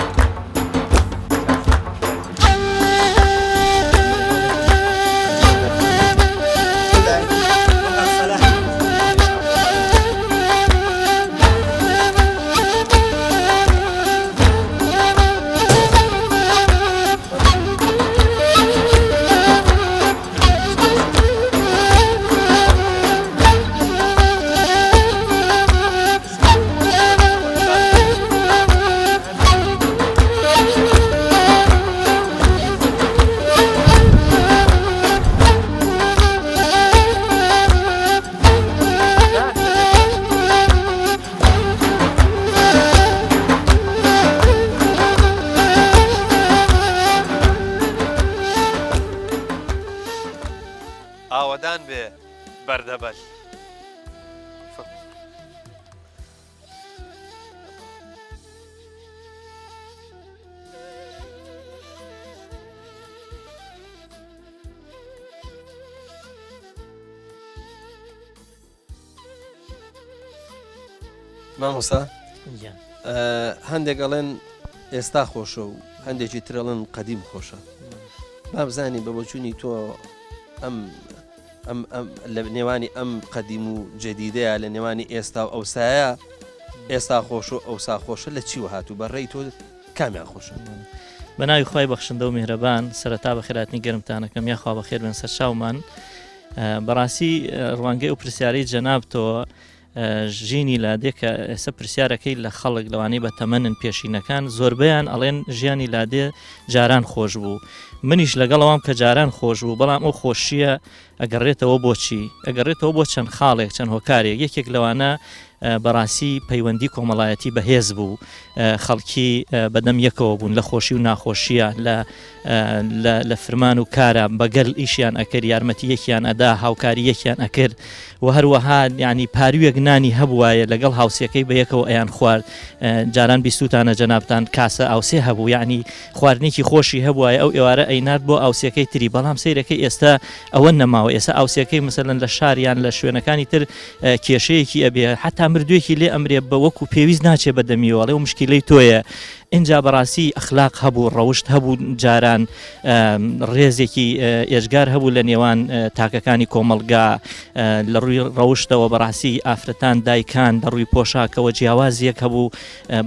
ئاوەدان بێ بەردەبەل. مامۆستا هەندێک ئەڵێن ئێستا خۆشە و هەندێکی ترەڵن قەدیم خۆشە بابزانانی بە بۆچوونی تۆ ئەم ئەم ئەم لە نێوانی ئەم قەدیم و جەدیدەیە لە نێوانی ئێستا و ئەوسایە ئێستا خۆش و ئەوسا خۆشە لە چیوە هاتوو بە ڕێی تۆ کامیان خۆشە؟ بە ناوی خوای بەخشندە و میهرەبان سەرەتا بەخێراتنی گەرمتانەکەم یاخوا بەخێر بێن سەرچاومان بەڕاستی ڕوانگەی ئەو پرسیارەی جەنابتەوە ژینی لادێ کە ئێستا پرسیارەکەی لە خەڵک لەوانەی بە تەمەنن پێشینەکان زۆربەیان ئەڵێن ژیانی لادێ جاران خۆش بوو منیش لەگەڵەوەم کە جاران خۆش بوو بەڵام ئەو خۆشیە ئەگەڕێتەوە بۆچی ئەگەڕێتەوە بۆ چەند خاڵێک چەند هۆکارێک یەکێک لەوانە بەڕاستی پەیوەندی کۆمەڵایەتی بەهێز بوو خەڵکی بەدەم یەکەوە بوون لە خۆشی و ناخۆشیە لە لە فرمان و کارە بەگەل ئیشیان ئەکرد یارمەتی یەکیان ئەدا هاوکاری یەکیان ئەکرد و هەروەها ینی پارویەک نانی هەبوایە لەگەڵ هاوسەکەی بە یەکەوە ئەیان خوارد جاران بیستوتانە جەنابتان کاسە ئاوسێ هەبوو یعنی خواردنێکی خۆشی هەبوایە ئەو ئێوارە ئەینارد بۆ ئاوسەکەی تری بەڵام سیرەکەی ئێستا ئەوە نەماوە ئێستا ئاوسەکەی مثلەن لە شاریان لە شوێنەکانی تر کێشەیەکی ئەبێ حتا مردوێکی لێ ئەمرێ بە وەکو پێویست ناچێ بە دەمیەوەڵێ و مشکیلەی تۆیە ئینجا بەڕاستی ئەخلاق هەبوو ڕەوشت هەبوو جاران ڕێزێکی ئێجگار هەبوو لە نێوان تاکەکانی کۆمەڵگا لە ڕووی ڕەوشتەوە بەڕاستی ئافرەتان دایکان لە ڕووی پۆشاکەوە جیاوازیەک هەبوو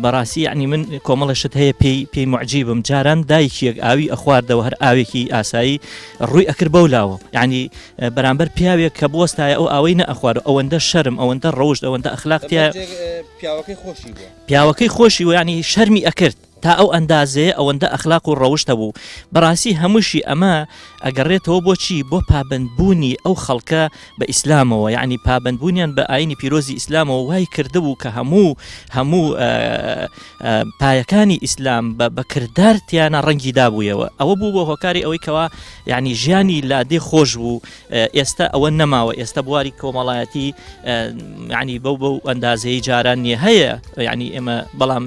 بەڕاستی یعنی من کۆمەڵە شت هەیە پێی پێی معجیبم جاران دایکێک ئاوی ئەخواردەوە هەر ئاوێکی ئاسایی ڕووی ئەکرد بەو لاوە یعنی بەرامبەر پیاوێک کە بوەستایە ئەو ئاوەی نەئەخوارد ئەوەندە شەرم ئەوەندە ڕەوشت ئەوەندە ئەخلاق تیا پیاوەکەی خۆشی بووە پیاوەکەی خۆشی و ینی شەرمی ئەکرد. تا ئەو ئەندازەیە ئەوەندە ئەخلاق و ڕەوشت هەبوو بەڕاستی هەمووشی ئەمە ئەگەڕێتەوە بۆ چی بۆ پابەندبوونی ئەو خەڵکە بە ئیسلامەوە یعنی پابەندبوونیان بە ئاینی پیرۆزی ئیسلامەوە وای کردبوو کە هەموو هەموو پایەکانی ئیسلام بە بەکردار تیانە ڕەنگی دابوویەوە ئەوە بوو بۆ هۆکاری ئەوەی کەوا یعنی ژیانی لادێ خۆش بوو ئێستا ئەوە نەماوە ئێستا بواری کۆمەڵایەتی یعنی بەو بەو ئەندازەی جاران نییە هەیە یعنی ئێمە بەڵام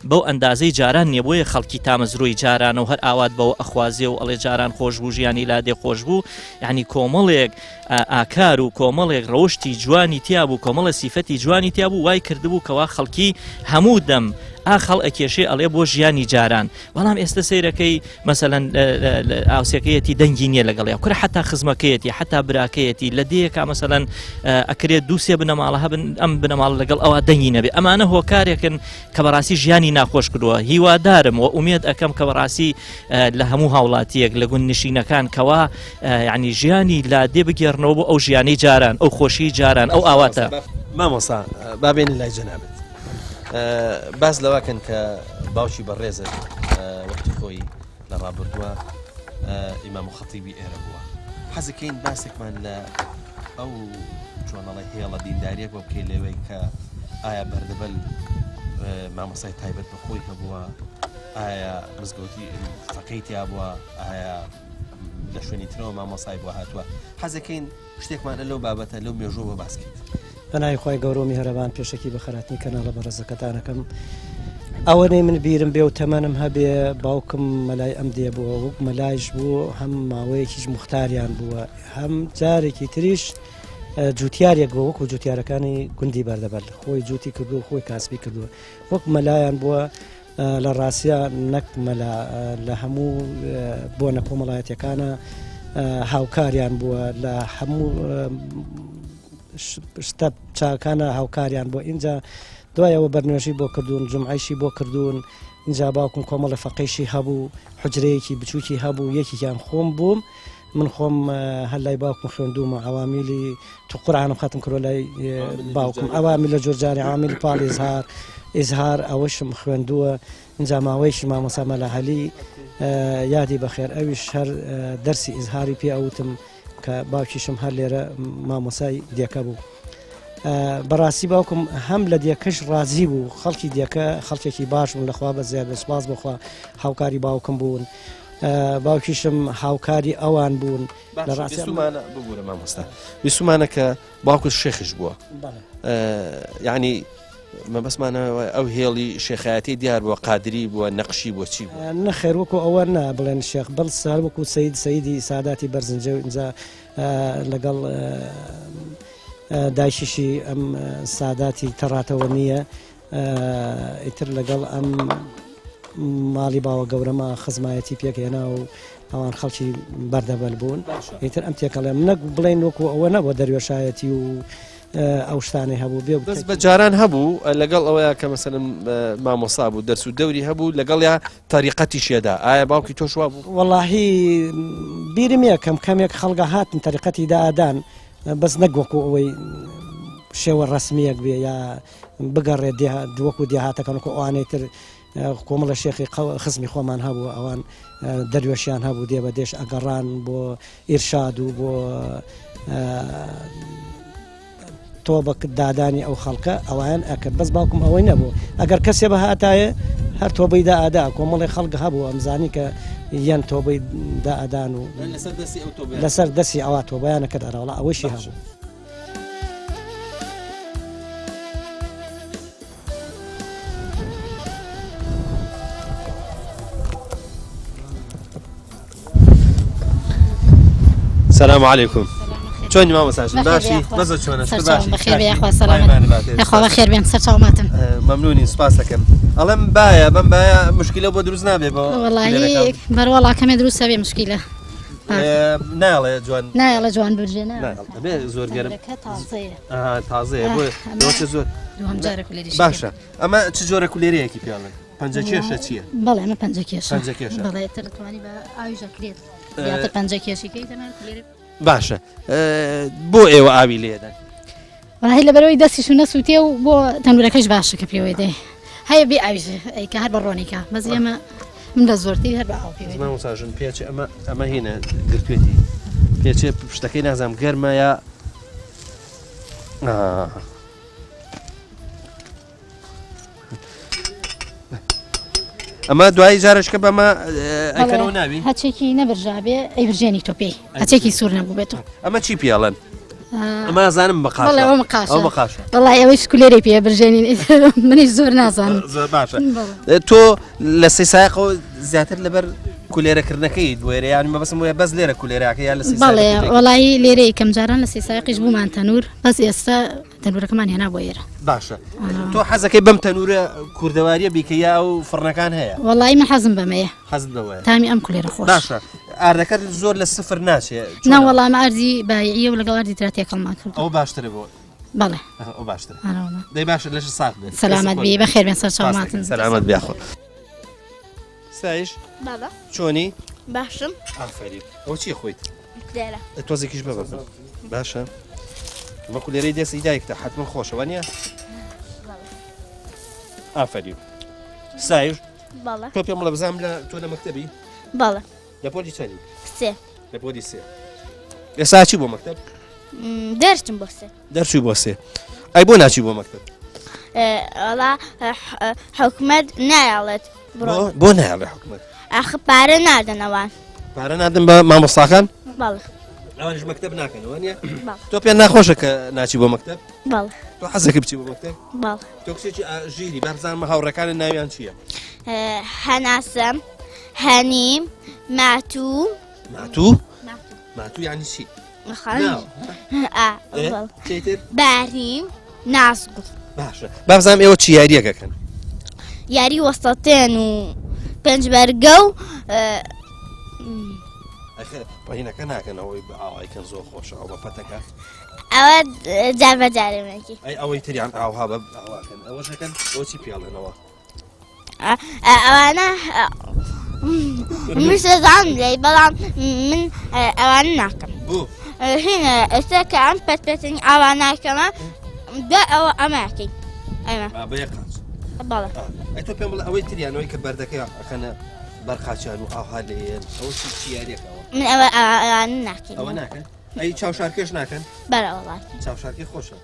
بەو ئەندازەی جاران نییە بۆیە خەڵکی تامەزرۆی جارانە و هەر ئاوات بەوە ئەخوازێ و ئەڵێ جاران خۆش بوو ژیانی لادێ خۆش بوو یعنی کۆمەڵێک ئاکار و کۆمەڵێک ڕەوشتی جوانی تیا بوو کۆمەڵە سیفەتی جوانی تیا بوو وای کردبوو کەوا خەڵکی هەموو دەم ئاخ هەڵ ئەکێشێ ئەڵێ بۆ ژیانی جاران بەڵام ئێستا سەیرەکەی مەسەلەن ئاوسەکەیەتی دەنگی نییە لەگەڵیا کورە حتا خزمەکەیەتی حتا براکەیەتی لە دەیەکا مەسەلەن ئەکرێت دووسێ بنەماڵە هەبن ئەم بنەماڵ لەگەڵ ئەوە دەنگی نەبێ ئەمانە هۆکارێکن کە بەڕاستی ژیانی ناخۆش کردووە هیوادارم و ئومێد ئەەکەم کە بەڕاستی لە هەموو هاوڵاتیەک لە گوند نشینەکان کەوا ینی ژیانی لادێ بگێڕنەوە بۆ ئەو ژیانی جاران ئەو خۆشی جاران ئەو ئاواتە. مامۆسا بابێن لای جەنابت باس لەوەکەن کە باوکی بەڕێزت وەختی خۆی لە ڕابردووە ئیمام و خەتیبی ئێرە بووە حەزەکەین باسێکمان لە ئەو چۆنەڵە هێڵە دینداریەک بۆ بکەی لەوەی کە ئایا بەردەبەل مامۆسای تایبەت بە خۆی هەبووە ئایا مزگەوتی فەقەی تیا بووە ئایا لە شوێنی ترەوە مامۆسای بۆ هاتووە حەزەکەین شتێکمان لەو بابەتە لەو مێژووە باس کەیت. بەناوی خوای گەورە و میهرەبان پێشەکی بەخێرهاتنی کەناڵە بەڕێزەکەتان ئەکەم. ئەوەنەی من بیرم بێ و تەمەنم هەبێ باوکم مەلای ئەم دێ بووە وەک مەلایش بوو هەم ماوەیەکیش موختاریان بووە هەم جارێکی تریش جوتیارێک بووە وەکو جوتیارەکانی گوندی بەردەبەر خۆی جوتی کردو خۆی کاسبی کردووە وەک مەلایان بووە لە ڕاستیا نەک مەلا لە هەموو بۆنە کۆمەڵایەتیەکانە هاوکاریان بووە لە هەموو شتە چاکانە هاوکاریان بۆ ئینجا دوایەوە بەرنوێژی بۆ کردوون جمعیشی بۆ کردوون اینجا باوکم کۆمەڵە فەقیشی هەبوو حجرەیەکی بچووکی هەبوو یەکێکیان خۆم بووم من خۆم هەر لای باوکم خوێندوومە عەوامیلی تو قورئانم خەتم کردووە لای باوکم عەوامیل لە جۆرجانی عەوامیلی پاڵ ئیزهار ئیزهار ئەوەشم خوێندووە اینجا ماوەیەکی مامۆسا مەلا عەلی یادی بەخێر ئەویش هەر دەرسی ئیزهاری پێ ئەوتم کە باوکیشم هەر لێرە مامۆسای دێکە بوو. بەڕاستی باوکم هەم لە دێکەش ڕازی بوو خەڵکی دێکە خەڵکێکی باش بوون لەخوا بە زیاد بە سوپاس بۆخوا هاوکاری باوکم بوون. باوکیشم هاوکاری ئەوان بوون لە ڕاستمانە ببوورە مامۆستا ویسومانە کە باوکت شێخش بووە یعنی مەبەستمانە ئەو هێڵی شێخایەتی دیار بووە قادری بووە نەقشی بۆ چی بوو نەخێر وەکو ئەوە نا بڵێن شێخ بەڵ سار وەکو سید سەیدی ساداتی بەرزنجە و ئینجا لەگەڵ دایکیشی ئەم ساداتی تەڕاتەوە نییە ئیتر لەگەڵ ئەم ماڵی باوە گەورەمە خزمایەتی پێکهێنا و ئەوان خەڵکی بەردەبەل بوون ئیتر ئەم تێکەڵێم نەک بڵێن وەکو ئەوە نەبووە دەروێشایەتی و ئەو شتانەی هەبوو بێ بەس بە جاران هەبوو لەگەڵ ئەوەیە کە مەسەلەن مامۆسا بوو دەرس و دەوری هەبوو لەگەڵیا تەریقەتیش یەدا ئایا باوکی تۆش وا بوو؟ وەڵاهی بیرم یە کەم کەمێک خەڵگە هاتن تەریقەتی دائەدان بەس نەک وەکو ئەوەی شێوە ڕەسمیەک بێ یا بگەڕێ وەکو دێهاتەکان وەکو ئەوانەی تر کۆمەڵە شێخی خزمی خۆمان هەبوو ئەوان دەروێشیان هەبوو دێ بە دێش ئەگەڕان بۆ ئیرشاد و بۆ تۆبە دادانی ئەو خەڵکە ئەویان ئەکرد بەس باوکم ئەوەی نەبوو ئەگەر کەسێ بەهاتایە هەر تۆبەی دائەدا کۆمەڵی خەڵک هەبوو ئەمزانی کە یان تۆبەی دائەدان و لەسەر دەستی ئەوە تۆبیانە کرد ئەرەوەڵا ئەوەشی هەبوو. سلام علیکم چۆنی مامۆستا باشی بەزە چۆنە باشی بەخێر بێ یاخوا سەلامەت یاخوا بەخێر بێن سەرچاوماتن مەمنونین سپاس دەکەم ئەڵێم باە بەم باە مشکلە بۆ دروست نابێ بۆ وەڵی بەروەڵا کەمێ دروستە بێ مشکلە ناڵێ جوان نایڵە جوان برژێ نابێ زۆر گەرم تازەیە بۆ زۆر باشە ئەمە چ جۆرە کولێرەیەکی پێڵن پەنجە کێشە چییە؟ بەڵێ ئەمە پەنجە کێشە پەنجە کێشە بەڵێ تر توانی بە ئاویش ئەکرێت زیاتر پەنجە کێشیکەی دەمە کولێرە باشە بۆ ئێوە ئاوی لێدەن وەڵاهی لەبەرەوەی دەستیش و نەسووتێ و بۆ تەندورەکەش باشە کە پێوەی دەی. هەیە بێ ئاویش ئەیکا هەر بە ڕۆنیکا بەس ئێمە من لە زۆرتری هەر بە ئاو پێوێ. مامۆستا ژن پێچێ ئەمە ئەمە هینە گرتوێتی پێچێ پشتەکەی نازانم گەرمە یا ئەمە دوایی جارشکە بەمە ئەکەنەوە ناوی هەچێکی نەبرژابێ ئەی برژێنی تۆ پێی هەچێکی سوور نەبوو بێتەوە ئەمە چی پێڵێن ئەمە زانم بەقاشە وڵی ئەوەی سکولێری پێ برژێنین منیش زۆر نازانم زۆر باشە تۆ لە سی سایقەوە زیاتر لەبەر کولێرەکردنەکەی بۆێرە یان مەبەسم وە بەس لێرە کولێراکە یا لە بەڵێ وڵی لێرە یەکەم جاران لە سی سایقیش بوومان تەنور بەس ئێستا تەنورەکەمان هێنا بۆ ئێرە باشە تۆ حەزەکەی بەم تەنورە کوردەواریە بیکە یا ئەو فڕنەکان هەیە وەڵی من حەزم بەمەیە حەزت بەوەیە تامی ئەم کولێرە خۆش باشە ئاردەکە زۆر لە سفر ناچێ نا وەڵام ئاردی بایعیە و لەگەڵ ئاردی ترا تێکەڵمان کرد ئەو باشترە بۆ بەڵێ ئەو باشترە دەی باشە لەش ساغ بێت سەلامەت بی بەخێر بێن سەر چاوماتن سەلامەت بیاخۆ ستایش بابا چۆنی باشم ئافەرین ئەوە چی خۆیت کولێرە تۆزێکیش بە بە باشە ئەمە کولێرەی دەستی دایکتە حتمما خۆشە وانە ئافەرین ستایش بەڵێ تۆ پێم بڵێ بزانم لە تۆ لە مەکتەبی بەڵێ لە پۆلی چەنی سێ لە پۆلی سێ ئێستا چی بۆ مەکتەب دەرچم بۆ سێ دەرچووی بۆ سێ ئەی بۆ ناچی بۆ مەکتەب وەڵا حکومەت نایەڵێت بڕۆ بۆ نایەڵێ حکومەت ئاخ پارە نادەنەوان پارە نادەن بە مامۆستاکان بەڵێ ئەوانیش مەکتەب ناکەنەوە نیە تۆ پێ ناخۆشە کە ناچی بۆ مەکتەب بەڵێ تۆ حەزەکە بچی بۆ مەکتەب بەڵێ تۆ کچێکی ژیری با بزانم هاوڕێکانت ناویان چییە هەناسەم هەنیم ماتوو ماتوو ماتوو یعنی چی باریم نازگوڵ باشە با بزانم ئێوە چی یاریەکەکەن یاری وەسەتێن و پێنج بەرگە و پەینەکە ناکەنەوەی ئاوایکەن زۆر خۆشە ئەو بە پەتەکە ئەوە جار بە جارێکی ئەی ئەوەی تریان ئاوها بە ئاواکەن ئەوەشەکەن بۆچی پێڵێنەوە ئەوانە من سەزان لێی بەڵام من ئەوانە ناکەم هینە ئێستا کە ئەم پەت پەتنی ئاوا ناکەمە دوای ئەوە ئەمەکەی ئەمە بەڵێ ئەی تۆ پێم بڵێ ئەوەی تریانەوەی کە بەردەکەی ئەخەنە بەرقاچیان و ئاوها لێن ئەوە چی چی یاریەکەەوە من ئەوە ئەوانە ناکەین ئەوە ناکەن ئەی چاوشارکێش ناکەن بەرە وەڵا چاوشارکێ خۆشە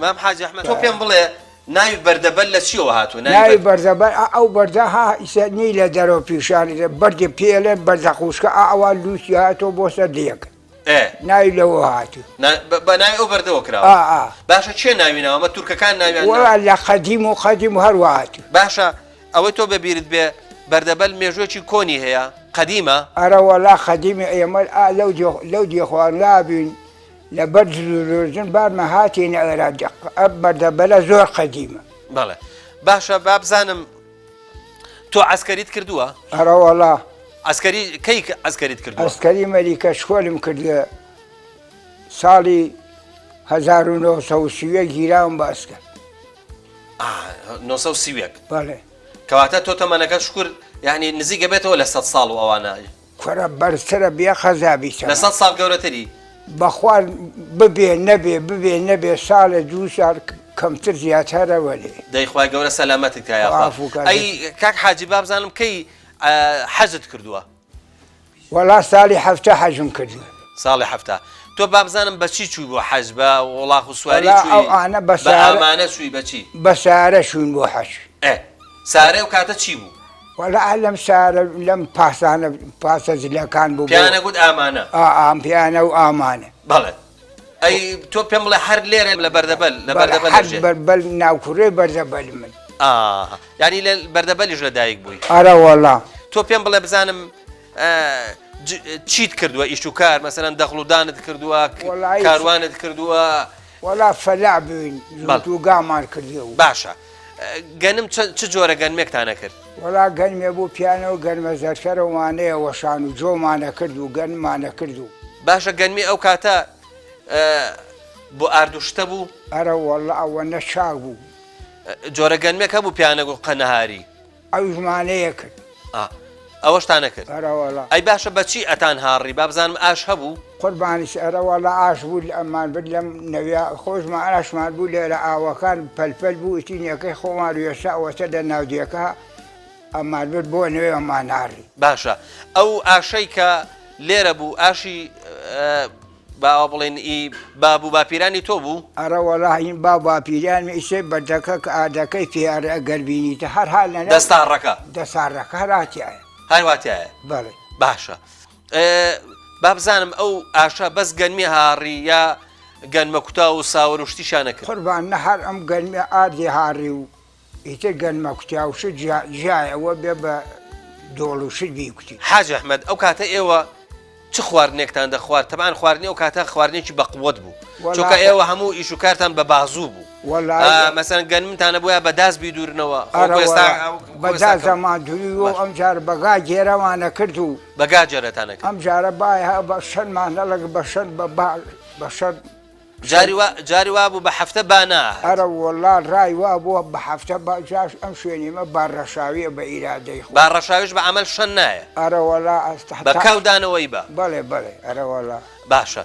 مام حاجی ئەحمەد تۆ پێم بڵێ ناوی بەردەبەر لە چیەوە هاتووە؟ ناوی بەردەبەر ئا ئەو بەردە ها ئیسە نی لە دەرەوە پیشانی دە بەردێ پێڵێ بەردە خوشکە ئا ئەوە لووسی هاتۆ بۆ سەر دێک ئێ ناوی لەوە هاتوو بە ناوی ئەو بەردەوە کراوە ئا ئا باشە کێ ناوی ناوە ئەمە تورکەکان ناویان ناوە؟ وەڵا لە قەدیم و قەدیم هەر وا هاتوو باشە ئەوەی تۆ بە بیرت بێ بەردەبەل مێژووێکی کۆنی هەیە قەدیمە؟ ئەرە وەڵا قەدیمی ئێمە ئا لەو دێ لەو دێخوان لابین لە بەر زلوزن بارمە هاتینە ئێرە ئەم بەردەبەلە زۆر قەدیمە. بەڵێ باشە با بزانم تۆ عەسکەریت کردووە؟ ئەرەوەڵا. عەسکەری کەی عەسکەریت کردووە؟ عەسکەری مەلیکە شکۆلم کردووە ساڵی 1931 گیراوم بە ئەسکەر. 931 بەڵێ. کەواتە تۆ تەمەنەکە شکر یعنی نزیکە بێتەوە لە 100 ساڵ و ئەوانە. کوڕە بەرزترە بێ خەزابی تەمەن. لە سەد ساڵ گەورەتری. بەخوا ببێ نەبێ ببێ نەبێ ساڵێ دوو ساڵ کەمتر زیاترە وەلێ. دەی خوای گەورە سەلامەتت کا یاخوا. ئەی کاک حاجی بابزانم کەی حەجت کردووە؟ وەڵا ساڵی 70 حەجم کردووە. ساڵی 70 تۆ بابزانم بە چی چووی بۆ حەج بە وڵاخ و سواری چووی ئەو ئانە بە ئامانە چووی بە چی؟ بە سارە چووین بۆ حەج. ئێ سارە ئەو کاتە چی بوو؟ وەڵا ئا لەم سارە لەم پاسانە پاسە زلەکان بوو پیانە گوت ئامانە ئا ئام پیانە و ئامانە بەڵێ ئەی تۆ پێم بڵێ هەر لێرە لە بەردەبەل لە بەردەبەل هەر بەربەل ناوکوڕێ بەردەبەل من ئا یانی لە بەردەبەلیش لە دایک بووی ئەرە وەڵا تۆ پێم بڵێ بزانم چیت کردووە ئیش و کار مەسەلەن دەخڵ و دانت کردووە کاروانت کردووە وەڵا فەلا بووین جووت و گامان کردووە و باشە گەنم چ جۆرە گەنمێکتانە کرد؟ وەڵا گەنمێ بوو پیانەوە گەنمە زەرکەرەوانەیە وەشان و جۆمانە کرد و گەنمانە کرد و باشە گەنمی ئەو کاتە بۆ ئارد و شتە بوو؟ ئەرە وەڵا ئەوەنە چاک بوو. جۆرە گەنمێک هەبوو پیانە گوت قەنەهاری. ئەویش مانەیە کرد. ئا ئەوەشتان نەکرد؟ ئەرەوەڵا. ئەی باشە بە چی ئەتان هاڕی با بزانم ئاش هەبوو؟ قوربانیش ئەرەوەڵا ئاش بوو ئەمان برد لەم نەویا خۆشمان ئاشمان بوو لێرە ئاوەکان پەلپەل بوو ئیتینەکەی خۆمان وێسا ئەوەتە لە ناودێکە ئەمان برد بۆ نەوێ ئەمان هاڕی. باشە ئەو ئاشەی کە لێرە بوو ئاشی با ئاوا بڵێین ئی باب و باپیرانی تۆ بوو؟ ئەڕە وەڵا هین باو باپیرانم ئیسێ بەردەکە کە ئاردەکەی پێ ئەڕێ ئەگەر بینیتە هەر ها لە ناو دەستاڕەکە. دەساڕەکە هەر هاتیایە. هەر واتیایە؟ بەڵێ. باشە با بزانم ئەو ئاشە بەس گەنمی هاڕی یا گەنمە کوتاو و ساوەر و شتیشیان ئەکرد؟ قوربان نە هەر ئەم گەنمی ئاردی هاڕی و ئیتر گەنمە کوتیا و شت جیایە ئەوە بێ بە دۆڵ و شت بیکوتی. حاجی ئەحمەد ئەو کاتە ئێوە چ خواردنێکتان دەخوارد تەبعەن خواردنی ئەو کاتە خواردنێکی بەقوەت بوو چونکە ئێوە هەموو ئیش و کارتان بە بازوو بوو مەسەن گەنمتان نەبووە بە داس بیدورنەوە بەدازەمان دوری و ئەم جار بەگا گێرەوانە کرد و بەگا جێرەتانە ئەم جارە بای بە شەنمان نەڵک بە شەن بە شەن جاری وا جاری وا بوو بە هەفتە با ناهات. ئەرە وەڵا ڕای وا بووە بە هەفتە با جاش ئەم شوێنی مە با ڕەشاویە بە ئیرادەی خوا. با ڕەشاویش بە عەمەل شەن نایە. ئەرە وەڵا ئەستا بە کاو دانەوەی بە. بەڵێ بەڵێ ئەرە وەڵا. باشە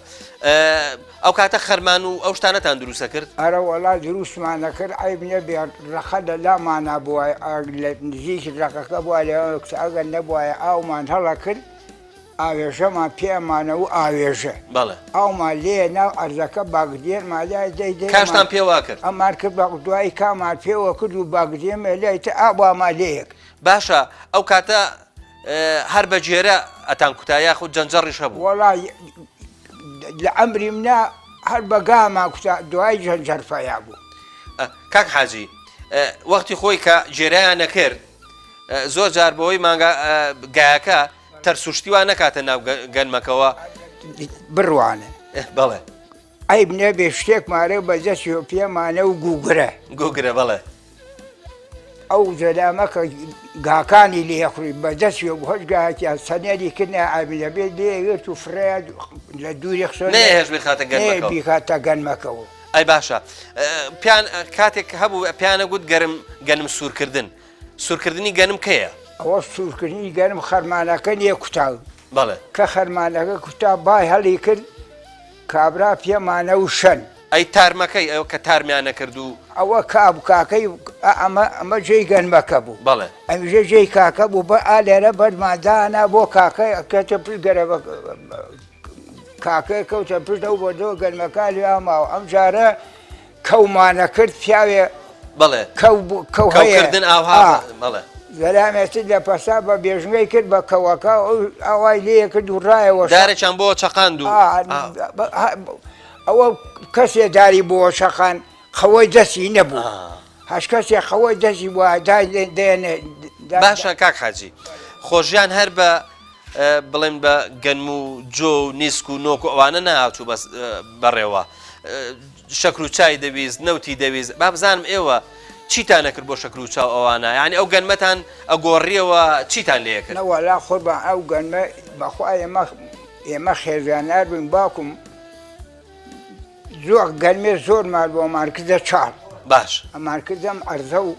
ئەو کاتە خەرمان و ئەو شتانەتان دروست ئەکرد؟ ئەرە وەڵا دروستمان ئەکرد عەیب نەبێ ڕەقە لە لامانا بوایە لە نزیک ڕەقەکە بوایە لە ئەگەر نەبوایە ئاومان هەڵەکرد. ئاوێژەمان پێ ئەمانە و ئاوێژە. بەڵێ. ئاومان لێیە ناو عەرزەکە باگدێرمان لای دەی دەی کاشتان پێوە کرد؟ ئەمان کرد بە دوایی کامان پێوە کرد و باگدێمێ لای تر ئاوامان لێیە کرد. باشە ئەو کاتە هەر بە گێرە ئەتان کوتا یاخود جەنجەڕیش هەبوو؟ وەڵا لە عەمری منا هەر بە گامان کوتا دوایی جەنجەڕ پەیا بوو. کاک حاجی وەختی خۆی کە گێرەیان ئەکرد زۆر جار بەوەی مانگا گایەکە ترس و شتی وا نەکاتە ناو گەنمەکەوە. بڕوانە. بەڵێ. عەیب نەبێ شتێکمانە بە دەستی و پێمانە و گوگرە. گوگرە بەڵێ. ئەو زەلامە کە گاکانی لێخوری بە دەستی و هەچ گایەکیان سەنێری کردە عەیب نەبێ لێگرت و فڕێ لە دووری خسۆ نەیهێشت بیخاتە گەنمەکەوە. بیخاتە گەنمەکەوە. ئەی باشە پیان کاتێک هەبوو پیانە گوت گەرم گەنم سوورکردن سوورکردنی گەنم کەیە؟ ئەوە سوورکردنی گەنم خەرمانەکە نییە کوتا. بەڵێ. کە خەرمانەکە کوتا بای هەڵی کرد کابرا پێمانە و شەن. ئەی تارمەکەی ئەوە کە تارمیان نەکرد و. ئەوە کاب کاکەی ئەمە ئەمە جێی گەنمەکە بوو. بەڵێ. ئەمیژە جێی کاکە بوو بە ئا لێرە بەردمان دانا بۆ کاکە کەتە پشت گەرەبە کاکە کەوتە پشت ئەو بەردەوە گەنمەکە لێ ماوە ئەم جارە کەومانە کرد پیاوێ بەڵێ کەو کەو هەیە کەوکردن ئاوها ئا. بەڵێ. زەلامێتر لە پەسا بە بێژنگەی کرد بە کەوەکە ئەو ئاوای لێ کرد و ڕایەوە شا- دارێکیان بۆ چەقاند و ئا، ئا. بە- ها- ئەوە کەسێ داری بۆ چەقان قەوەی دەستی نەبوو ئا. هەش کەسێ قەوەی دەستی بووە دای لێ دێنێ دا- باشە کاک حاجی خۆژیان هەر بە بڵێن بە گەنم و جۆ و نیسک و نۆک و ئەوانە نەهاتوو بەس بەڕێوە شەکر و چای دەویست نەوتی دەویست با بزانم ئێوە چیتان نەکرد بۆ شەکر و چاو ئەوانە یعنی ئەو گەنمەتان ئەگۆڕیەوە چیتان لێ کرد نەوەلا قوربان ئەو گەنمە بەخوا ئێمە ئێمە خێزانار بووین باوکم زۆر گەرمێ زۆرمان بۆمان کردە چاڵ باش ئەمان کردم عەرزە و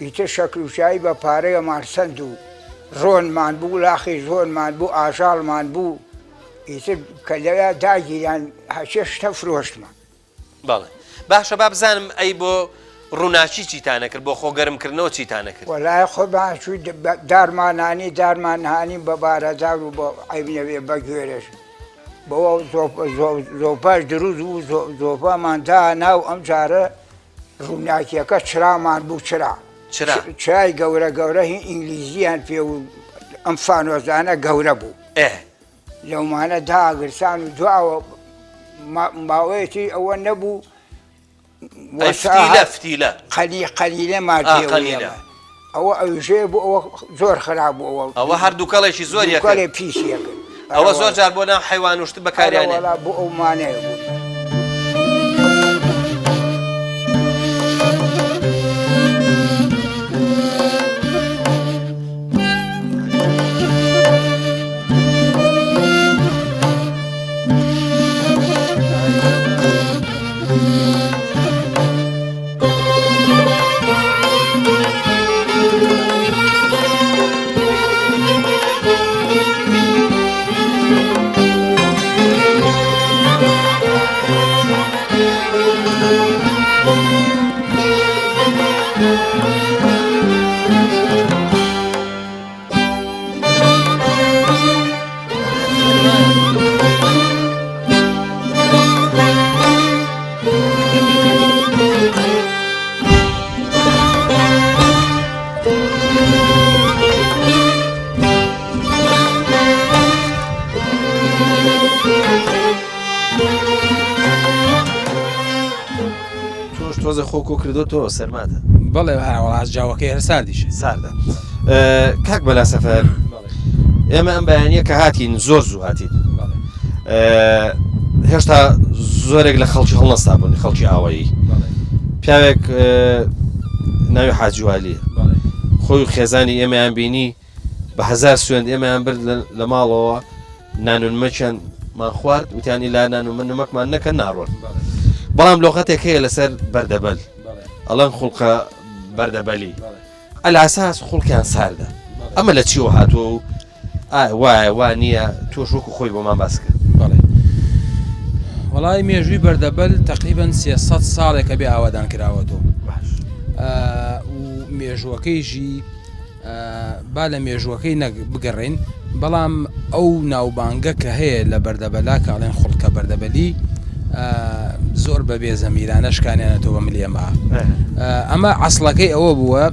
ئیتر شەکر و چای بە پارەی ئەمان سەند و ڕۆنمان بوو لاخی زۆرمان بوو ئاژاڵمان بوو ئیتر کە لەویا داگیران هەچێ شتە فرۆشتمان. بەڵێ باشە با بزانم ئەی بۆ ڕووناکی چیتانە کرد بۆ خۆ گەرم کردنەوە چیتانە کرد؟ وەلای خۆمان چوو دارمانانی دارمان هانی بە بارەدار و بە عەیب نەبێ بە گوێرەش بەوە زۆپاش دروست بوو زۆپامان دا ناو ئەم جارە ڕووناکیەکە چرامان بوو چرا. چرا چرای گەورە گەورە هی ئینگلیزیان پێ و ئەم فانۆزانە گەورە بوو. ئێ. لەومانە داگرسان و دواوە ماوەیەکی ئەوە نەبوو ئەی فتیلە فتیلە قەلی قەلیلە مان ئا پێوە قەلیلە. ئێمە. ئەوە ئەوژێ بوو ئەوە زۆر خراپ بوو ئەوە ئەوە هەر دووکەڵێکی زۆر یەکرد. دووکەڵێ پیسی یەکرد. ئەوە زۆر جار بۆ ناو حەیوان و شت بەکاریان ئەرە وەڵا بۆ ئەو مانەیە بوو. تۆش تۆزە خۆ کۆ کردۆتەوە سەرماتە. بەڵێ وەڵا جاوەکەی هەر ساردیشە. ساردە. کاک مەلا سەفەر ئێمە ئەم بەیانیە کە هاتین زۆر زوو هاتین هێشتا زۆرێک لە خەڵکی هەڵنەستا بوون خەڵکی ئاوایی پیاوێک ناوی حاجیوالی خۆی و خێزانی ئێمەیان بینی بە هزار سوێند ئێمەیان برد لە ماڵەوە نانونمەکیان مان خوارد وتیانی لا نان و من نمەکمان نەکەن ناڕۆن بەڵام لۆغەتێک هەیە لەسەر بەردەبەل ئەڵەن خوڵقە بەردەبەلی ئەلاساس خوڵکیان ساردە ئەمە لە چیەوە هاتووە و وایە وا نییە تۆش وەکو خۆی بۆمان باس کرد بەڵێ وەڵای مێژووی بەردەبەل تقریبا 300 ساڵێکە بێ ئاوادان کراوەتەوە و مێژووەکەیژی با لە مێژووەکەی نەک بگەڕێین بەڵام ئەو ناوبانگە کە هەیە لە بەردەبەلا کە ئەڵێن خوڵکە بەردەبەلی زۆر بە بێ زەمیرانە شکانیانەتەوە بە ملی ئەمە ئەمە عسڵەکەی ئەوە بووە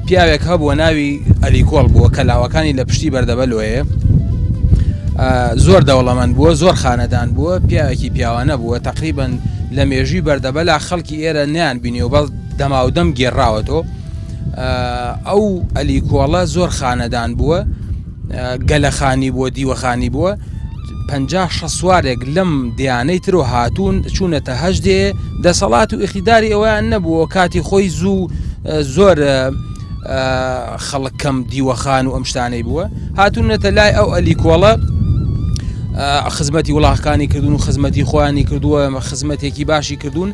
پیاوێک هەبووە ناوی ئەلیکۆڵ بووە کە لاوەکانی لە پشتی بەردەبەلۆیە زۆر دەوڵەمەند بووە زۆر خانەدان بووە پیاوێکی پیاوانە بووە تقریبن لە مێژووی بەردەبەلا خەڵکی ئێرە نیان بینی و بەڵ دەماودەم گێڕاوەتەوە ئەو ئەلیکۆڵە زۆر خانەدان بووە گەلەخانی بووە دیوەخانی بووە پەنجا شەسوارێک لەم دیانەی ترۆ هاتوون چوونەتە هەشدێ دەسەڵات و ئیقتیداری ئەویان نەبووە کاتی خۆی زوو زۆر خەڵک کەم دیوەخان و ئەم شتانەی بووە هاتوونەتە لای ئەو ئەلیکۆڵە خزمەتی وڵاخەکانی کردوون و خزمەتی خۆیانی کردووە خزمەتێکی باشی کردوون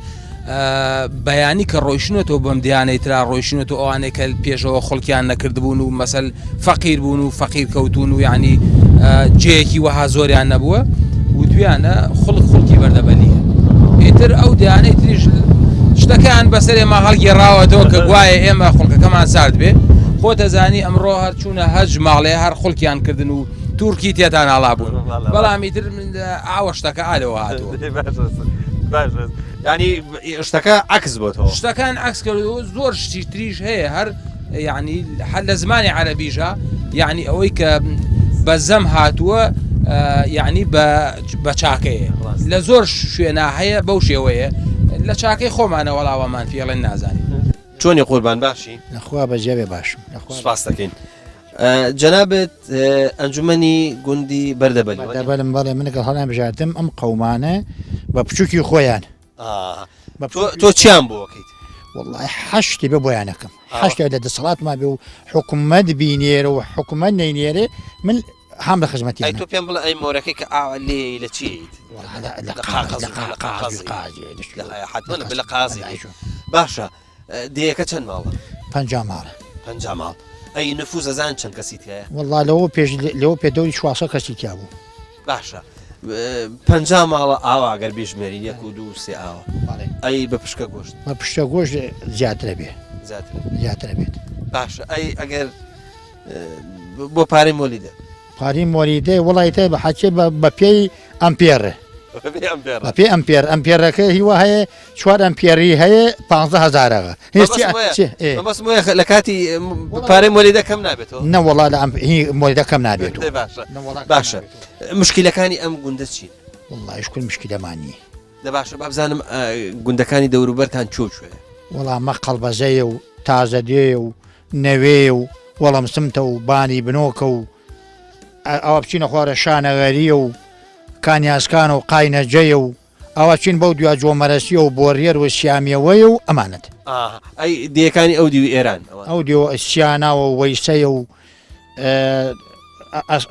بەیانی کە ڕۆیشتنەتەوە بەم دیانەی ترا ڕۆیشتنەتەوە ئەوانەی کە پێشەوە خڵکیان نەکردبوون و مەسەل فەقیر بوون و فەقیر کەوتون و یعنی جێیەکی وەها زۆریان نەبووە وتویانە خڵک خڵکی بەردەبەلیە ئیتر ئەو دیانەی تریش شتەکەیان بەسەر ئێمە هەڵگێڕاوەتەوە کە گوایە ئێمە خڵکەکەمان سارد بێ خۆتەزانی ئەمڕۆ هەر چوونە هەج ماڵێ هەر خڵکیان کردن و تورکی تێتان ئاڵا بوون بەڵام ئیتر ئاوە شتەکە ئالەوە هاتووە ینی شتەکە عکس بۆتەوە شتەکان عکس کرد زۆر شتی تریش هەیە هەر یعنی هەر لە زمانی عەربیژە یعنی ئەوەی کە بە زەم هاتووە یعنی بە چاکەیە لە زۆر شوێنا هەیە بەو شێوەیە لە چاکەی خۆمانە وەڵاوەمان پێڵێن نازانین چۆنی قوربان باشی نەخوا بەجێ باشم سپاس دەکەین جەنابت ئەنجومەنی گوندی بەردەبەلی بەردەبەلم بەڵێ من لەگەڵ هەڵیان بژاردم ئەم قەومانە بە بچووکی خۆیان تۆ چیان بۆ ئەکەیت؟ وەڵای حەشتی بە بۆیانەکەم حەشتێ لە دەسەڵاتمان بێ و حکومەت بینێرە و حکومەت نەینێرێ من هەم لە خزمەتی ئەی تۆ پێم بڵێ ئەی مۆرەکەی کە ئاوا لێی لە چی لە قاقەز لە قاقەز حتمما لە قازی باشە دێیەکە چەند ماڵە؟ 50 ماڵە. 50 ماڵ. ئەی نفوس ئەزان چەند کەسی تیایە؟ وەڵا لەوە پێش لەوە پێ دەوری 400 کەسی تیا بوو. باشە 50 ماڵە ئاوا گەر بیژمێرین یەک و دوو سێ ئاوا. ئەی بە پشکە گۆشت؟ بە پشکە گۆشت زیاترە بێ. زیاترە. زیاترە بێت. باشە ئەی ئەگەر بۆ پارەی مۆلیدە؟ پارەی مۆلیدە وەڵی تای بە حەچێ بە پێی ئەمپێڕێ. بەپێی ئەمپێر ئەمپێرەکە هیوا هەیە چوار ئەمپێری هەیە پ هزارەغە لە کاتی پارەی مۆلیدە کەم نابێتەوە نەوەڵا لە مۆلیدە کەم نابێت باشە مشکلەکانی ئەم گوندە چین وڵایش کول مشکلەمان نیە دە باشە با بزانم گوندەکانی دەوروبەرتان چۆ کوێ وەڵا مە قەڵبەزەیە و تازە دێ و نەوێ و وەڵم سمتە و بانی بنۆکە و ئەوە بچینە خوارە شانەغەریە و کانیاسکان و قاینەجەیە و ئەوە چین بەو دوا جۆمەرەسیە و بۆریەر و سیامیەوەیە و ئەمانەت. ئەی دێیەکانی ئەو دیوی ئێران؟ ئەو دیوە سیاناوە و وەیسەیە و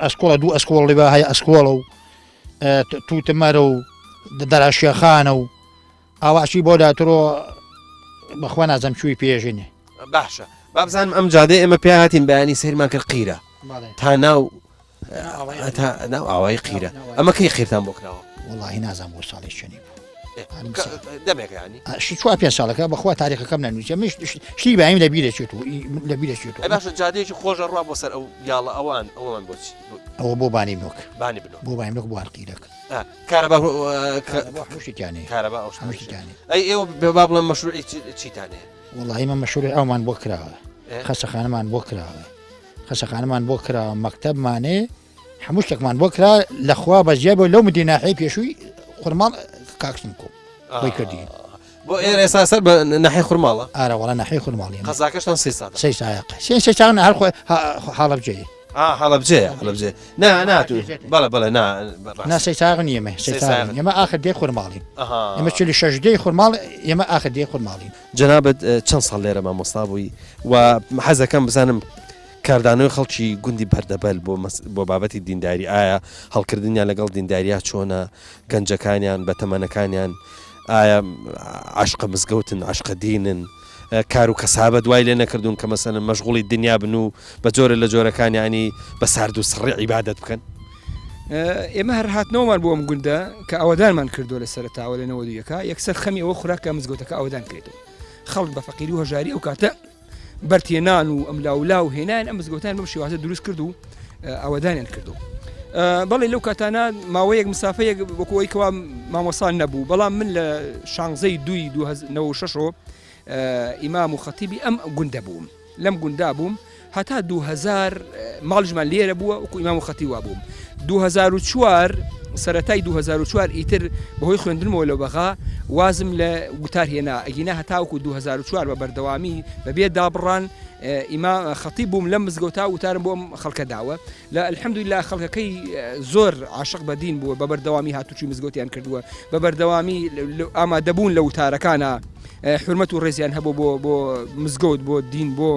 ئەسکۆڵە دوو ئەسکۆڵی بە هەیە ئەسکۆڵە و تووتمەرە و دەراشێخانە و ئاواچی بۆ لاترۆ بەخوا نازم چووی پێژینێ. باشە بابزانم ئەم جادەی ئێمە پیا هاتین بەیانی سەیرمان کرد قیرە تا ناو تا ناو ئاوایی قیرە ئەمە کەی قیرتان بۆ کراوە؟ وەڵاهی نازانم بۆ ساڵی چەنی بوو دەمێکە ینی شی چوار پێ ساڵەکە بەخوا تاریخەکەم نەنووسە من شتی بایم لە بیرە چێت و لە بیرە چێت ئەی باشە جادەیەکی خۆشە ڕوا بۆ سەر ئەو یاڵە ئەوان ئەوان بۆچی ئەوە بۆ بانی بنۆک بانی بنۆک بۆ بانی بنۆک بۆ هەر قیرەک کارەبا هەموو شتێکیان هەیە کارەبا ئەو هەموو شتێکیان هەیە ئەی ئێوە با بڵێم مەشروعی چیتان هەیە وەڵاهی مە مەشروعی ئەومان بۆ کراوە خەسەخانەمان بۆ کراوە خەسەخانەمان بۆ کراوە مەکتەبمانێ هەموو شتێکمان بۆ کرا لەخوا بەجیا بۆ لەو مدی ناحەی پێشووی خورماڵ کاکسم کۆ بۆی کردی بۆ ئێرە ئێستا سەر بە ناحەی خورماڵە ئارە وەڵا ناحەی خورماڵی قەزاکەشتان سێ سادە سێ سایەق سێ سێ چاون هەر خۆ حاڵەبجێ حەڵەبجەیە حەڵەبجێ نا نا تو بەڵێ بەڵێ نا نا سێ ساغ نییە مە سێ ساغ ئێمە ئاخر دێ خورماڵین ئێمە 46 دێی خورماڵ ئێمە ئاخر دێ خورماڵین جەنابت چەند ساڵ لێرە مامۆستا بووی و حەزەکەم بزانم کاردانەوەی خەڵکی گوندی بەردەبەل بۆ بۆ بابەتی دینداری ئایا هەڵکردنیان لەگەڵ دینداریا چۆنە گەنجەکانیان بەتەمەنەکانیان ئایا عەشقە مزگەوتن عەشقە دینن کار و کەسابەت وای لێ نەکردوون کە مەسەلەن مەشغوڵی دنیا بن و بە جۆرە لە جۆرەکان یانی بە سارد و سڕی عیبادەت بکەن؟ ئێمە هەر هاتنەوەمان بۆ ئەم گوندە کە ئاوەدانمان کردووە لە سەرەتاوە لە نەوەد و یەکا یەکسەر خەمی ئەوە خورا کە مزگەوتەکە ئاوەدان کرێتەوە خەڵک بە فەقیری و هەژاری ئەو کاتە بەرتێنان و ئەملاولا و هێنان ئەم مزگەوتان بەم شێوازە دروست کرد و ئاوەدانیان کردو. بەڵێ لەو کاتانە ماوەیەک مسافەیەک وەکوی کەوا مامۆسان نەبوو بەڵام من لە شانزەی دوی 2006 ئیمام و خەتیبی ئەم گوندە بووم لەم گوندا بووم هەتا 2000 ماڵیشمان لێرە بووە وەکو ئیمام و خەتی وا بووم 2004 سەرەتای 2004 ئیتر بەهۆی خوێندنمەوە لە بەغا وازم لە گوتار هێنا ئەگینا هەتاوەکو 2004 بە بەردەوامی بەبێ دابڕان ئیما خەتی بووم لەم مزگەوتا وتارم بۆ ئەم خەڵکە داوە لە الحمدلله خەڵکەکەی زۆر عاشق بە دین بووە بە بەردەوامی هاتوچوی مزگەوتیان کردووە بە بەردەوامی ئامادەبوون لە وتارەکانە حرمەت و ڕێزیان هەبوو بۆ بۆ مزگەوت بۆ دین بۆ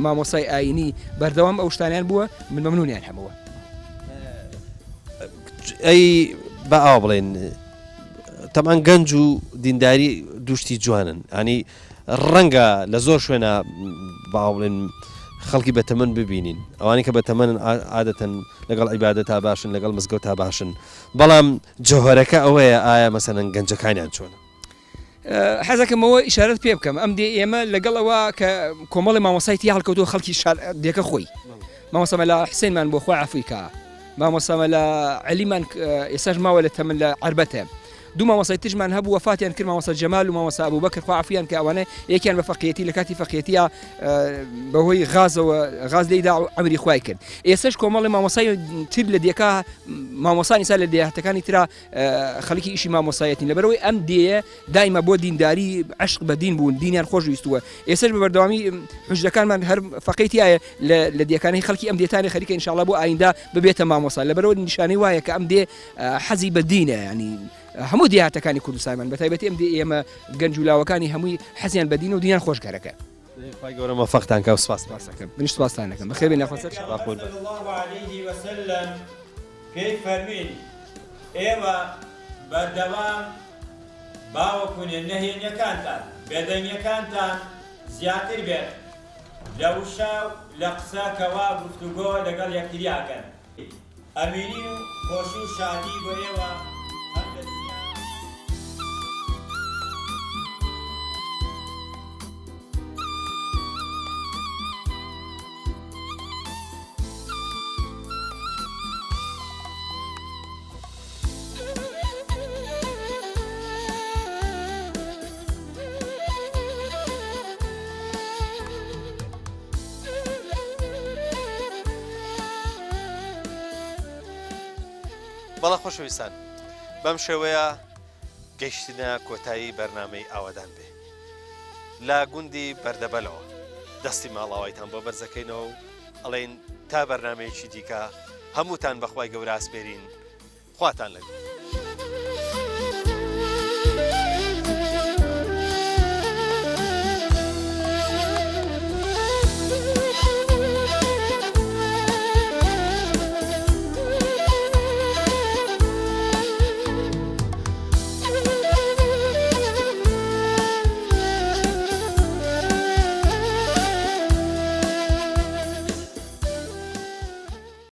مامۆسای ئاینی بەردەوام ئەو شتانیان بووە من مەمنونیان هەمووە. ئەی با ئاوا بڵێن تەمان گەنج و دینداری دوشتی جوانن ئەنی ڕەنگە لە زۆر شوێنە با بڵێن خەڵکی بەتەمەن ببینین ئەوانی کە بەتەمەنن عادەتەن لەگەڵ عیبادەتا باشن لەگەڵ مزگەوتا باشن بەڵام جەوهەرەکە ئەوەیە ئایا مەسەلەن گەنجەکانیان چۆنە؟ حەزەکەم ئەوە ئیشارەت پێ بکەم ئەم دێ ئێمە لەگەڵ ئەوە کە کۆمەڵی مامۆسای تیا هەڵکەوتووە خەڵکی شار دێکە خۆی مامۆستا مەلا حسێنمان بۆ خوا عەفوی کا مامۆستا مەلا عەلیمان ئێساش ماوە لە تەمەن لە عەربەتە دوو مامۆستای ترمان هەبوو وەفاتیان کرد مامۆستا جەمال و مامۆستا ئەبوبەکر خوا عەفویان کە ئەوانە یەکیان بە فەقیەتی لە کاتی فەقیەتیا بەهۆی غازەوە غاز لێیدا عەمری خوای کرد ئێسش کۆمەڵی مامۆسای تر لە دێکا مامۆسانی سا لە دێهاتەکانی ترا خەڵکی ئیشی مامۆسایەتین لەبەرەوەی ئەم دێیە دایمە بۆ دینداری عشق بە دین بوون دینیان خۆش ویستووە ئێسش بە بەردەوامی حوجرەکانمان هەر فەقێی تایە لە دێکانی خەڵکی ئەم دێتانی خەریکە ئینشاءاللە بۆ ئایندە ببێتە مامۆسا لەبەرەوە نیشانەی وایە کە ئەم دێ حەزی بە دینە ینی هەموو دیاتەکانی کوردستانمان بە تایبەتی ئەم دێ ئێمە گەنج و لاوەکانی هەمووی حەزیان بە دین و دینیان خۆش گەرەکە. خوای گەورە مۆفەقتان کا و سپاس. سپاستەکەم منیش سپاستان ئەکەم بەخێر بێن یاخوا سەر چاو. صلی اللە علیه وسلم پێی فەرموین ئێوە بەردەوام باوەکونێ نەهێنیەکانتان بێدەنگیەکانتان زیاتر بێت لە وشە و لە قسە کەوا گفتوگۆ لەگەڵ یەکتری ئەکەن. ئەمینی و خۆشی و شادی بۆ ئێوە هەم لە دنیا. بەڵێ خۆشەویستان بەم شێوەیە گەیشتینە کۆتایی بەرنامەی ئاوەدان بێ لە گوندی بەردەبەلەوە دەستی ماڵاوایتان بۆ بەرزەکەینەوە و ئەڵێن تا بەرنمەیەکی دیکە هەمووتان بەخوای گەورە ئاسپێرین خواتان لەگەڵ.